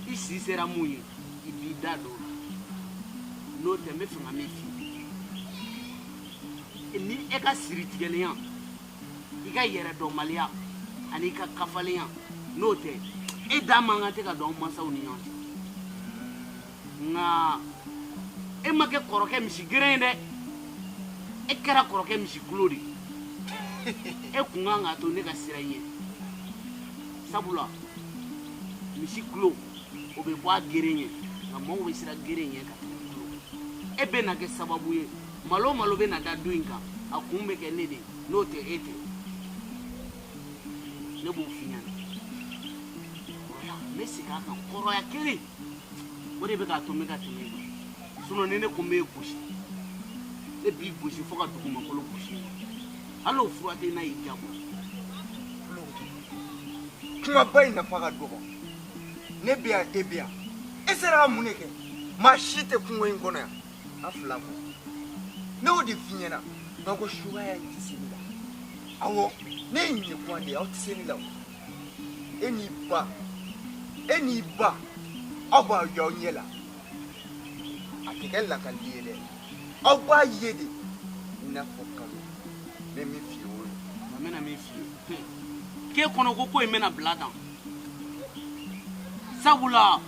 I si sera mun ye, i b'i da don o la. N'o tɛ, n bɛ fɛ ka min f'i ye, ni e ka siritigɛlenya, i ka yɛrɛdɔnbaliya ani i ka kafalenya, n'o tɛ, e da man kan tɛ ka don anw mansaw ni ɲɔgɔn cɛ. Nka E ma kɛ kɔrɔkɛ misi geren ye dɛ. E kɛra kɔrɔkɛ misi gulo de ye. E kun kan k'a to ne ka siran i ɲɛ. Sabula misi gulo o bɛ bɔ a geren ɲɛ, nka maaw bɛ siran geren ɲɛ ka tɛmɛ gulo kan. E bɛ na kɛ sababu ye, malo o malo bɛ na da du in kan, a kun bɛ kɛ ne de ye, n'o tɛ e tɛ. Ne b'o f'i ɲɛna. Kɔrɔya, n bɛ segin a kan, kɔrɔya kelen o de bɛ k'a to n bɛ ka tɛmɛ e kan. Sinon ni ne ko n b'e gosi, ne b'i gosi fo ka dugumakolo gosi. Hali o fura tɛ n'a y'i diyagoya. Kumaba in nafa ka dɔgɔ. Ne bɛ yan, e bɛ yan. E sera ka mun de kɛ? Maa si tɛ kungo in kɔnɔ yan, an fila kɔ. Ne y'o de f'i ɲɛna, nka ko sugaya in tɛ se ne la. Awɔ, ne ye ɲɛkuwan de ye, aw tɛ se ne la o. E n'i ba, e n'i ba, aw b'a ye aw ɲɛ la. A tɛ kɛ lakali ye dɛ. Aw b'a ye de i n'a fɔ kalo. N bɛ min f'i ye o ye. Nka n bɛna min f'i ye, k'e kɔnɔ ko ko in bɛna bila tan. Sabula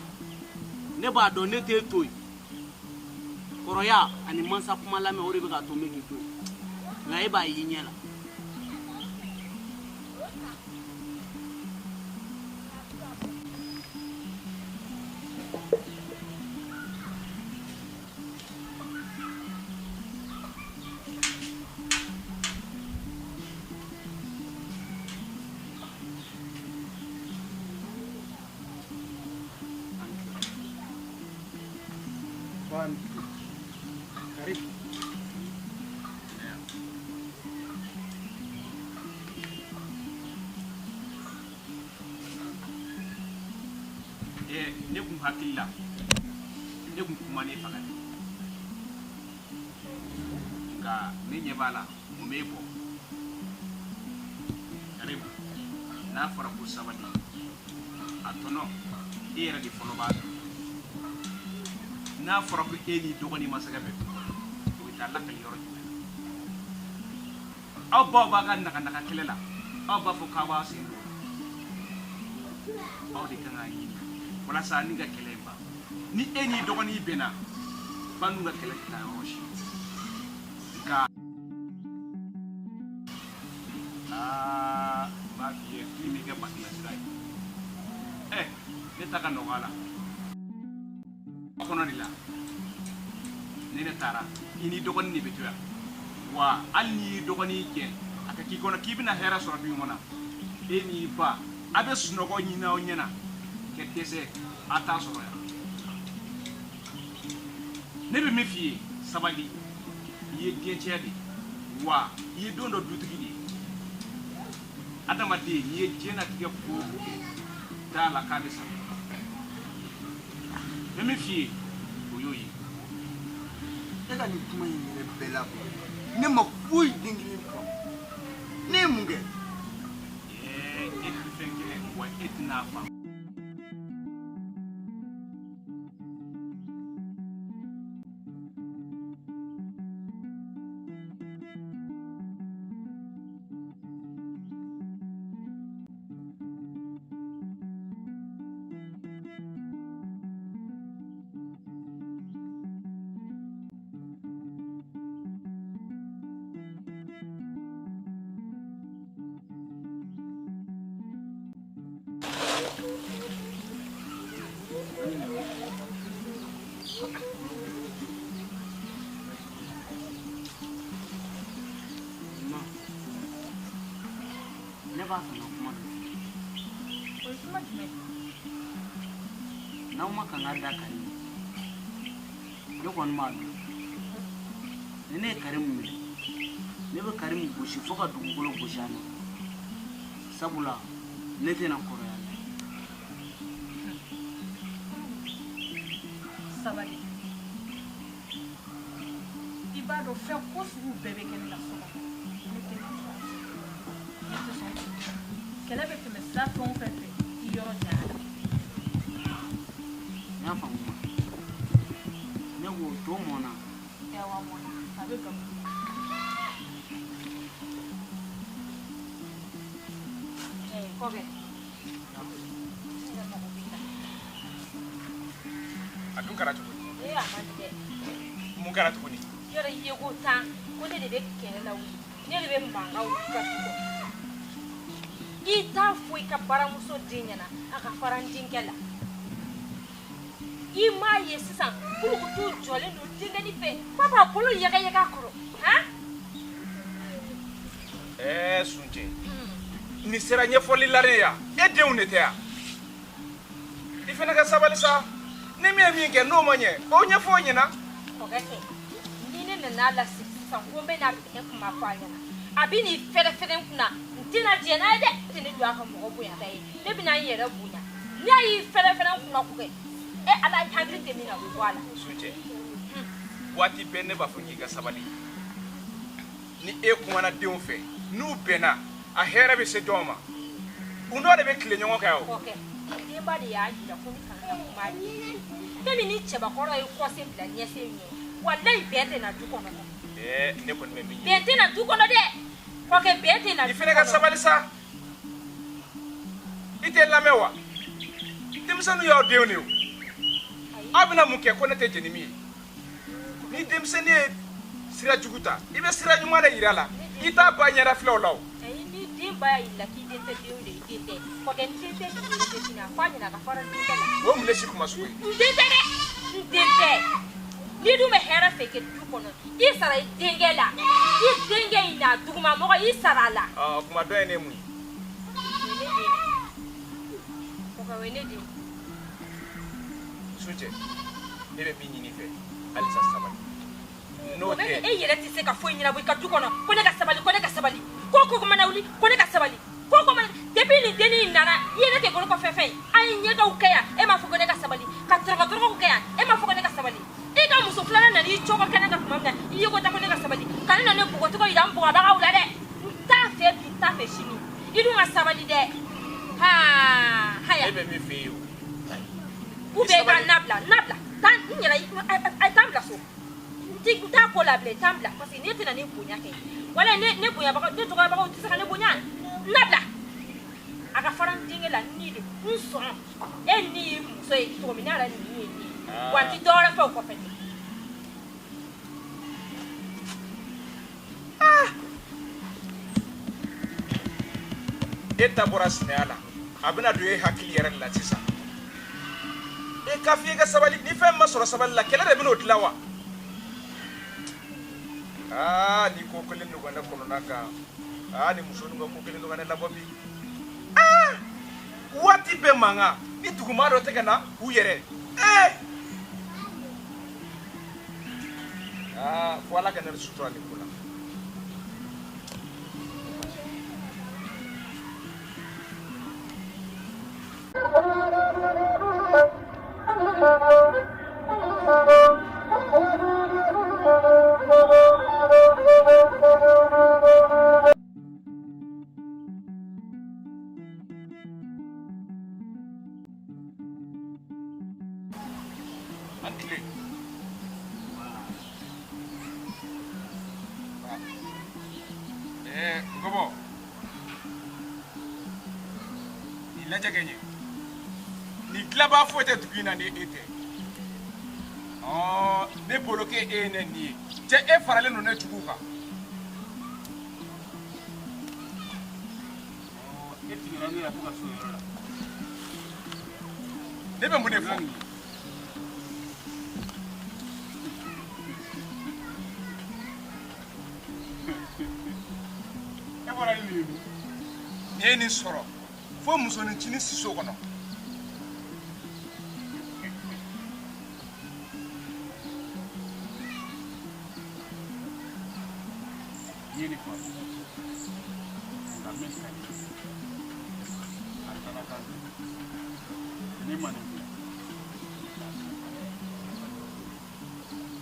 ne b'a dɔn ne t'e to yen. Kɔrɔya ani mansa kuma lamɛn o de bɛ k'a to n bɛ k'i to yen. Nka e b'a ye i ɲɛ la. Ne kun hakili la, ne kun kuma ne faga de, nka ne ɲɛ b'a la mun b'e bɔ. Karimu, n'a fɔra ko sabali, a tɔnɔ e yɛrɛ de fɔlɔ b'a dɔn. N'a fɔra ko e n'i dɔgɔnin masakɛ bɛ dun, o bɛ taa lakali yɔrɔ jumɛn na? Aw baw b'a ka naganaga kɛlɛ la, aw b'a fɔ k'aw b'a sen don. Aw de kan k'a ɲini walasa ni ka kɛlɛ in ban. Ni e n'i dɔgɔnin bɛnna, ba n'u ka kɛlɛ tɛ taa yɔrɔ si. Nka aa, n b'a f'i ye k'i m'i kɛ basilasira ye. Ɛ, ne ta ka nɔgɔ a la. Kɔnɔ de la, ni ne taara, i n'i dɔgɔnin de bɛ to yan. Wa hali n'i y'i dɔgɔnin gɛn, a ka k'i kɔnɔ k'i bɛna hɛrɛ sɔrɔ du in kɔnɔ. E n'i ba, a bɛ sunɔgɔ ɲini aw ɲɛna kɛ dɛsɛ, a t'a sɔrɔ yan. Ne bɛ min f'i ye, sabali. I ye dencɛ de ye, wa i ye don dɔ dutigi de ye. Adamaden, n'i ye diɲɛlatigɛ ko o ko kɛ, da la k'a bɛ sa. N bɛ min f'i ye, o y'o ye. E ka nin kuma in yɛrɛ bɛɛ la, ne ma foyi den kelen faamu. Ne ye mun kɛ? E tɛ fɛn kɛ, wa e tɛna faamu. Ne b'a fɛ ka kuma dɔ f'i ye. O ye kuma jumɛn ye? N'aw ma kangari da Karimu, ne kɔni b'a dɔn. Ni ne ye Karimu minɛ, ne bɛ Karimu gosi fo ka dugukolo gosi a nɔ. Sabula ne tɛna kɔrɔya la. Sabali. I b'a dɔn fɛn ko sugu bɛɛ bɛ kɛ ne la so kɔnɔ. Ne tɛ sɔn. Ne tɛ sɔn. Kɛlɛ bɛ tɛmɛ sira fɛn o fɛn fɛ, i yɔrɔ janya la. N y'a faamu ma. Ne ko to mɔnna. Awa mɔnna, a bɛ gabugu. Kɔkɛ. Ne yɛrɛ mago b'i la. A dun kɛra cogo di? Ee, a man di dɛ. Mun kɛra tuguni? Yɔrɔ i ye ko tan ko ne de bɛ kɛlɛ lawuli, ne de bɛ mankan wuli ka du kɔnɔ. I t'a fɔ i ka baramuso den ɲɛna a ka fara n denkɛ la. I m'a ye sisan kulukutu jɔlen don denkɛnin fɛ f'a b'a bolo yɛgɛyɛgɛ a kɔrɔ han. Ɛɛ Sunjɛ, nin sera ɲɛfɔli la de yan, e denw de tɛ yan. I fana ka sabali sa, ni min ye min kɛ n'o ma ɲɛ, o ɲɛfɔ o ɲɛna. Kɔkɛ kɛ, ni ne nana lasigi sisan ko n bɛna bɛn kuma fɔ a ɲɛna, a bɛ n'i fɛrɛfɛrɛ n kunna, n tɛna jɛn n'a ye dɛ. Ne tɛ ne don a ka mɔgɔ bonyata ye, ne bɛna n yɛrɛ bonya. N'a y'i fɛrɛfɛrɛ n kunna kɔkɛ, e Ala hakili tɛ min na o bɛ bɔ a la. Sunjɛ, waati bɛɛ ne b'a fɔ k'i ka sabali. Ni e kumana denw fɛ, n'u bɛnna, a hɛrɛ bɛ se jɔn ma? U n'o de bɛ tile ɲɔgɔn kan o. Kɔkɛ, denba de y'a jira ko ne kana na kuma a ye. Fɛn min ni cɛbakɔrɔ ye kɔsen bila ɲɛsen ɲɛ, walayi bɛn tɛ na du kɔnɔ. Ɛɛ ne kɔni bɛ min ɲini. Bɛn tɛ na du kɔnɔ dɛ. Kɔkɛ, bɛn tɛ na du kɔnɔ. I fana ka sabali sa. I tɛ lamɛn wa? Denmisɛnninw y'aw denw de ye o. Aw bɛna mun kɛ ko ne tɛ jɛn ni min ye? Ni denmisɛnnin ye sira jugu ta, i bɛ sira ɲuman de yira a la. I t'a ba ɲɛda filɛ o la o. Ayi, ni den ba y'a yira k'i den tɛ den de ye, i den tɛ. Kɔkɛ, n den tɛ bi, n den tɛ sini, a fɔ a ɲɛna a ka fara n denkɛ la. O ye mun de si kuma sugu ye? N den tɛ dɛ, n den tɛ. N'i dun bɛ hɛrɛ fɛ kɛ du kɔnɔ, i sara i denkɛ la. I denkɛ in n'a duguma mɔgɔ, i sara a la. Ɔ, kuma dɔ ye ne mun ye? O ye ne den ye. Kɔkɛ, o ye ne den ye. Sunjɛ, ne bɛ min ɲini i fɛ, halisa sabali. N'o tɛ, e yɛrɛ tɛ se ka foyi ɲɛnabɔ i ka du kɔnɔ, ko ne ka sabali, ko ne ka sabali, ko ko mana wuli, ko ne ka sabali, ko ko mana. Depuis nin dennin in nana, i ye ne kɛ bolo kɔfɛ fɛn ye. An ye ɲɛgɛnw kɛ yan, e m'a fɔ ko ne ka sabali, ka tɔrɔkɔ kɛ yan, e m'a fɔ ko ne ka sabali. I ka muso filanan nana i cogo kɛnɛ kan tuma min na, i ye ko ta ko ne ka sabali, ka ne na ne bugɔcogo yira n bugɔbagaw la dɛ. N t'a fɛ bi, n t'a fɛ sini. I dun ka sabali dɛ. Haa, haya. Ne bɛ min f'e ye o. Ou bien i ka n nabila, n nabila. Taa n yɛrɛ, a ye taa n bila so. N t'a ko labila, taa n bila parce que ne tɛna ne bonya kɛ. Wala ne bonyabagaw, ne dɔgɔyabagaw tɛ se ka ne bonya. N nabila. A ka fara n denkɛ la, ni de n sɔn. E ni ye muso ye cogo min, ne yɛrɛ ni ye ni ye. Wa n ti dɔwɛrɛ fɛ o kɔfɛ ten. E ta bɔra sinaya la, a bɛna don e hakili yɛrɛ de la sisan. E k'a f'i ye ka sabali, ni fɛn ma sɔrɔ sabali la, kɛlɛ de bɛn'o dilan wa? Aa, ni ko kelen don ka ne kɔnɔna kan. Aa, ni muso ninnu ka ko kelen don ka ne labɔ bi. Aa, waati bɛɛ mankan, ni duguma dɔ tɛ ka na u yɛrɛ. Ee! Aa, fo Ala ka ne sutura nin ko la. An tile. Ɛɛ, Ngɔbɔ. Nin lajɛ kɛ ɲɛ. Nin dilabaa foyi tɛ dugu in na ni e tɛ. Ɔɔ, ne bolo k'e ye ne nin ye. Cɛ, e faralen don ne juguw kan. E tigɛra ne la fo ka s'o yɔrɔ la. Ne bɛ mun de fɔ? E bɔra ni nin ye min? Nin ye nin sɔrɔ fo musonin siso kɔnɔ. I ye nin faamu. Nka min ka di, a taara kan don. Ne ma nin bila.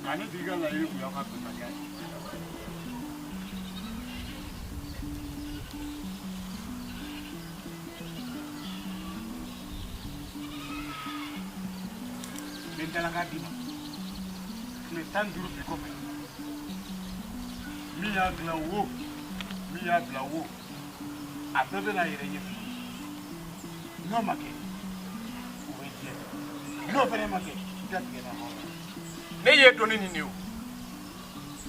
Nka ne tigi ka laɲini kun y'aw ka bɛnbaliya ye. N bɛ n dalakan d'i ma. Tile 15 bi kɔfɛ, min y'a dilan wo, min y'a bila wo, a bɛɛ bɛna a yɛrɛ ɲɛf'i ye. N'o ma kɛ, o bɛ diɲɛ. N'o fɛnɛ ma kɛ, i ka tigɛ na hɔrɔn. Ne ye dɔnni nin de ye o.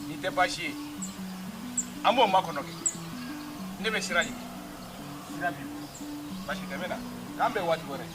Nin tɛ baasi ye, an b'o makɔnɔ kɛ. Ne bɛ sira ɲini, sira b'i bolo, baasi tɛ. N bɛ na, k'an bɛn waati wɛrɛ.